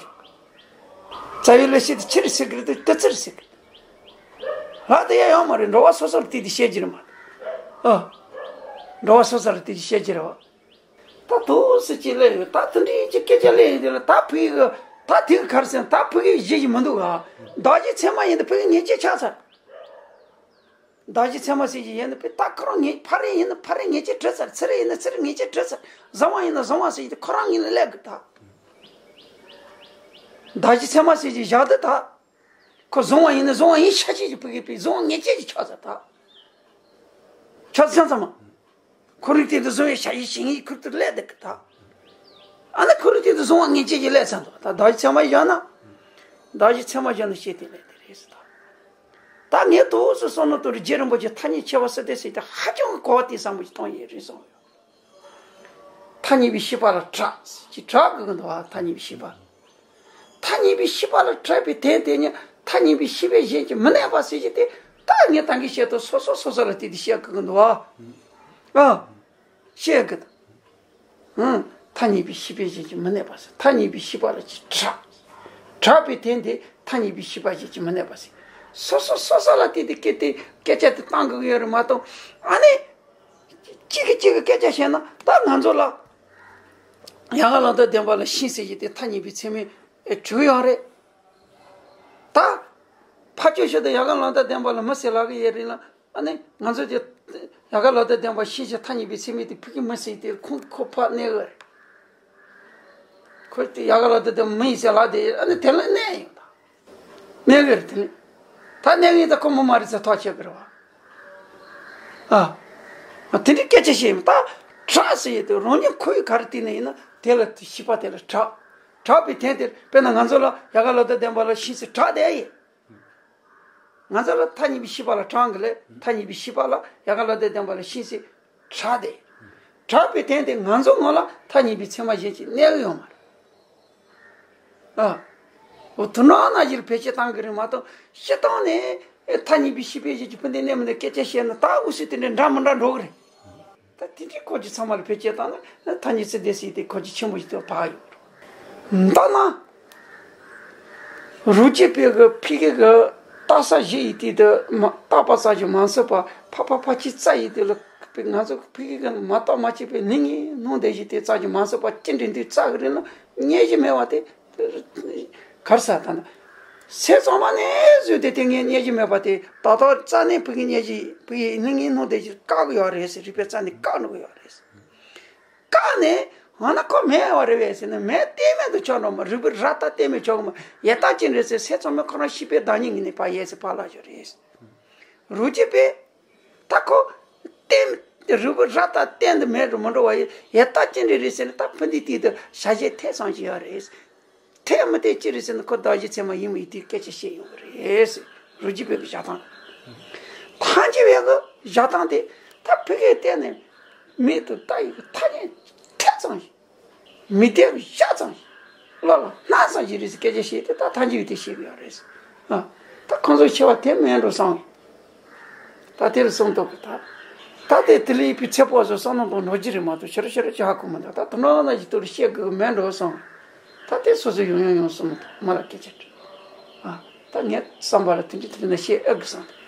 རྩ་བའི་ལེགས་བཤད་དེ་ཁྱི་རེད་ཟེར་གི་རེད་དེ་བདུད་རྩི་རེད་ཟེར་གི། ལབ་ཐུབ་ཡ་ཡོད་མ་རེད། འགྲོ་བ་སོ་སོ་ལ་བལྟས་ཏེ་བཤད་ཀྱི་རེད་མ། ཨ། འགྲོ་བ་སོ་སོ་ལ་བལྟས་ཏེ་བཤད་ཀྱི་རེད་བ། ད་དུས་སུ་ཅིག་སླེབས་ཡོད། ད་དེ་འདྲའི་ཅིག་སྐད་ཆ་སླེབས་ཡོད་དེ་ལ་ད་བུ་ཡི་གི་ད་དེ་གི་ག་རེ་ཟེར་ན་ད་བུ་གི་གཞི་ཞིག་མི་འདུག་ག་བདག་གཞི་ཚད་མ་ཡིན་ན་བུ་གི་ཉེས་ཅན་ཆགས་ཚར། བདག་གཞི་ཚད་མ་ཟེར་གྱི་ཡིན་ན་བུ་ད་ཁོ་རང་ཉེས་ཕ་རེ་ཡིན་ན་ཕ་རེ་ཉེས་ཅན་གྲུབ་ཚར། ཚེ་རེ་ཡིན་ན་ཚེ་རེ་ཉེས་ཅན་གྲུབ་ཚར། བཟང་བ་ཡིན་ན་བཟང་བ་ཟེར་གྱི་དེ་ཁོ་རང་ཉིད་ལ་སླེབས་གི་ད། བདག་གཞི་ཚད་མ་ཟེར་གྱི་བཞག་དུས་ད། ཁོ་བཟང་བ་ཡིན་ན་བཟང་བ་ཡིན་ཤ་ཆེ་ཅིག་བུ་གི་བུ་བཟང་བ་ཉེས་ཅན་ཅིག་ཆགས་ཚར་ད། ཆགས་ཚར་ཚང་མ། ཁོ་རང་དེ་དུ་བཟང་བའི་ཤ་ཡི་ཤིང་ཡི་ཁུར་དུ་སླེབས་འདུག་གི་ད། ཨ་ནི་ཁོ་རང་དེ་དུ་བཟང་བ་ངན་ཅན་གྱི་སླེབས་ཚར་འདུག་ད་བདག་གཞི་ཚད་མ་བཞག་ན། བདག་གཞི་ཚད་མ་བཞག་ན་ཤེས་དེ་ལས་དེ་རེད་ཟེར་ད། ད་ངས་དུས་སུ་བསམ་ན་དུ་རི་རྗེ་རིན་པོ་ཆེ་ཐ་སྙད་ཁྱད་པར་སྲིད་དེ་ཟེར་ཏེ་ཧ་ཅང་གི་གོ་བ་དེ་བཟང་པོ་ཞིག་གཏོང་ཡས་རེད་བསམ་ཡོད། ཐ་སྙད་པའི་ཤེས་པ་ལ་གྲགས་ཀྱི་གྲགས་དགོས་ཀྱི་འདུག་བ། ཐ་སྙད་པའི་ཤེས་པ། ཐ་སྙད་པའི་ཤེས་པ་ལ་གྲགས་པའི་དོན་དེ་ཉིད་ཐ་སྙད་པའི་ཤེས་པས་གཞན་གྱིས་མི་གནས་པ་ཟེར་གྱི་དེ་ད་ངས་ད་གིན་བཤད་དོ་སོ་སོ་སོ་སོ་ལ་བལྟས་ཏེ་བཤད་དགོས་ཀྱི་འདུག་བ། ཨ། བཤད་དགོས་འདུག་ཨང་། ཐ་སྙད་པའི་ཤེས་པས་གཞན་གྱིས་མི་གནས་པ་ཟེར། ཐ་སྙད་པའི་ཤེས་པ་ལ་ཅིག་གྲགས། གྲགས་པའི་དོན་དེ་ཐ་སྙད་པའི་ཤེས་པ་གཞན་གྱིས་མི་གནས་པ་ཟེར། སོ་སོ་སོ་སོ་ལ་བལྟས་ཏེ་སྐད་དེ་སྐད་ཆ་དེ་བཏང་དགོས་ཀྱི་ཡོད་རེད་མ་གཏོགས། ཨ་ནི། གཅིག་གིས་གཅིག་གི་སྐད་ཆ་བཤད་ན་ད་ང་ཚོ་ལ། ཡ་ག་ལ་དྭགས་བདེན་པ་ལ་ཤིང་ཟེར་གྱི་དེ་ཐ་སྙད་པའི་ཚད་མས་གྲུབ་ཡོད་རེད། ད། ཕར་ཕྱོགས་ཤོད་དུ་ཡ་ག་ལ་དྭགས་བདེན་པ་ལ་མི་ཟེར་ལབ་ཀྱི་ཡོད་རེད་ལ། ཨ་ནི་ང་ཚོ་དེ། ཡ་ག་ལ་དྭགས་བདེན་པ་ཤིང་ཟེར་ཐ་སྙད་པའི་ཚད་མས་དེ་ཕ་གི་མི་ཟེར་དེ་ཁོང་ཁོ་ཕར་གནས་ཀྱི་རེད། ཁོ་དེ་ཡ་ག་ལ་དྭགས་བདེན་པ་མི་ཡིན་ཟེར་ལབ་དེ་ཨ་ནི་དེ་ལ་གནས་ཡོད་ད། གནས་ཀྱི་རེད་དེ་ནི། ད་གནས་ཀྱི་ཡིན་ད་ཁོ་མི་མ་རེད་ཟེར་ཐག་ཆོད་ཀྱི་རེད་བ། ཨ། དེ་འདྲའི་སྐད་ཆ་བཤད་ཡིན་ད། གྲགས་ཟེར་ཡས་དེ་རང་ཉིད་ཁོ་ཡི་ག་རེ་བལྟས་ནས་ཡིན་ན་དེ་ལ་ཤེས་པ་དེ་ལ་གྲགས། གྲགས་པའི་དོན་དེར་དཔེར་ན་ང་ཚོ་ལ་ཡ་ག་ལ་དྭགས་བདེན་པ་ལ་ཤིང་ཟེར་གྲགས་བསྡད་ཡིན། ང་ཚོ་ལ་ཐ་སྙད་པའི་ཤེས་པ་ལ་གྲགས་ཀྱི་ལས་ཐ་སྙད་པའི་ཤེས་པ་ལ་ཡ་ག་ལ་དྭགས་བདེན་པ་ལ་ཤིང་ཟེར་གྲགས་བསྡད་ཡིན། གྲགས་པའི་དོན་དེ་ང་ཚོ་ངོ་ལ་ཐ་སྙད་པའི་ཚད་མ་གཞན་གྱིས་གནས་ཀྱི་ཡོད་མ་རེད། ཨ། འོ་དོ་སྣང་ན་གཞིར་བེད་སྤྱོད་བཏང་གི་རེད་མ་གཏོགས་སྤྱིར་བཏང་ནས་ཐ་སྙད་པའི་ཤེས་པའི་གཞི་གྱི་ཕུ་འདི་གནས་མི་གནས་སྐད་ཆ་བཤད་ན་ད་འུ་སུ་དེ་འདྲའི་འདྲ་མི་འདྲ་འགྲོ་གི་རེད། ད་དེ་འདྲའི་སྐོར་གྱི་ཚང་མ་ལ་བེད་སྤྱོད་བཏང་ན་ཐ་སྙད་ཚིག་སྡེ་ཟེར་དེ་གོ་རྒྱུ་ཆེན་པོ་ཞིག་ཏུ་བབས་ཡོད་རེད། མདོར་ན། རུ་སྐྱེས་པའི་གི་ཕི་གི་གི་བཏགས་ས་བཞི་ཡི་དུས་དུ་མ་བཏགས་པ་རྩ་རྒྱུ་མ་ཟད་པ་ཕ་ཕ་ཕ་ཅི་རྩ་ཡི་དུས་ལ་ང་ཚོ་ཕི་གི་གི་མ་བཏགས་མ་སྐྱེས་པའི་ནི་ངའི་ནང་དེ་བཞིན་དེ་རྩ་རྒྱུ་མ་ཟད་པ་ཅི་འདྲའི་འདུས་རྩ་གི་རིགས་ལ་སྙན་ཞུ་མེད་པ་དེ། གར་ས་དང་། སེམས་ཚང་མ་ནས་བཟོས་ཏེ་དེ་ངས་སྙན་ཞུ་མེད་པ་དེ་ད་ལྟ་རྩ་ནས་ཕུགས་ཀྱི་སྙན་ཞུ་ཕུགས་ཀྱི་ནི་ངའི་ནང་དེ་ཞིག་བཀག་གི་ཡོད་རེད་ཟེར་རིག་པའི་རྩ་ནས་བཀག་འགྲོ་གི་ཡོད་རེད་ཟེར། བཀག་ནས་ང་ན་ཁོ་མེད་པ་རེད་བས་ཟེར་ན་མེད་གཏན་མེད་དུ་ཆགས་འགྲོ་མ་རིག་པའི་ར་ད་གཏན་མེད་ཆགས་གི་མ་ཡེ་ད་ཅི་རེད་ཟེར་སེམས་ཚང་མས་ཁོ་རང་ཤེས་པའི་བདག་ཉིད་ངོས་ནས་ཕར་ཡས་ཟེར་ཕར་ལ་ཞོར་རེད། རུ་སྐྱེས་པས། ད་ཁོ། གཏན། རུས་པ་ར་ད་གཏན་དུ་མེད་རུ་མི་འགྲོ་བ་ཡི་ཡེ་ད་ཅི་འདྲ་རེད་ཟེར་ན་ད་ཕུ་འདི་དུས་དུ་བྱ་བྱེད་ཐེ་ཚོམ་ཞིག་ཡོད་རེད། ཐེ་མི་ཐེ་ཅི་རེད་ཟེར་ན་ཁོ་བདག་གཞན་ཚད་མ་ཡིན་མིན་དེའི་སྐད་ཆ་བཤད་ཡོང་གི་རེད་ཟེར། རུ་སྐྱེས་པའི་བཞག་སྟངས། ཐང་ཅི་བའི་གི་བཞག་སྟངས་དེ་ད་ཕུ་གེ་གཏན་ནས་མེད་དུ་ལྟ་ཡི་གི་ཐ་སྙད་ཐེ་ཚོམ་ཞིག་མི་བདེ་བའི་ཤ་ཙམ་ཞིག་བློ་ལ་སྣང་ཙམ་ཞིག་རེད་ཟེར་སྐད་ཆ་བཤད་དེ་ད་ཐང་ཅིག་དེ་བཤད་པ་ཡོད་རེད། ཨ། ད་ཁོང་ཚོ་ཆེ་བ་དེ་མེད་འགྲོ་བསམ། ད་དེ་ལ་བསམ་ཐུབ་གི་ད། ད་དེ་དེ་ལས་ཡིད་པའི་ཚེ་སྤོགས་སུ་བསམ་བློ་དང་ནོར་གྱི་རེད་མ་གཏོགས་ཕྱི་རོལ་ཕྱི་རོལ་ཅི་ཧ་གོ་མི་འདུག་ད་དུ་ནོར་ན་ཞིག་ཏུ་རེ་བཤད་དགོས་མེད་འགྲོ་བསམ། ད་དེ་སོ་སོ་ཡོང་ཡོང་ཡོང་བསམ་མ་ལ་སྐད་ཆ་དྲི། ཨ། ད་ངས་བསམ་པ་ལ་དེ་འདྲ་དེ་འདྲ་ན་བཤད་ཨེ་དགོས་བསམ།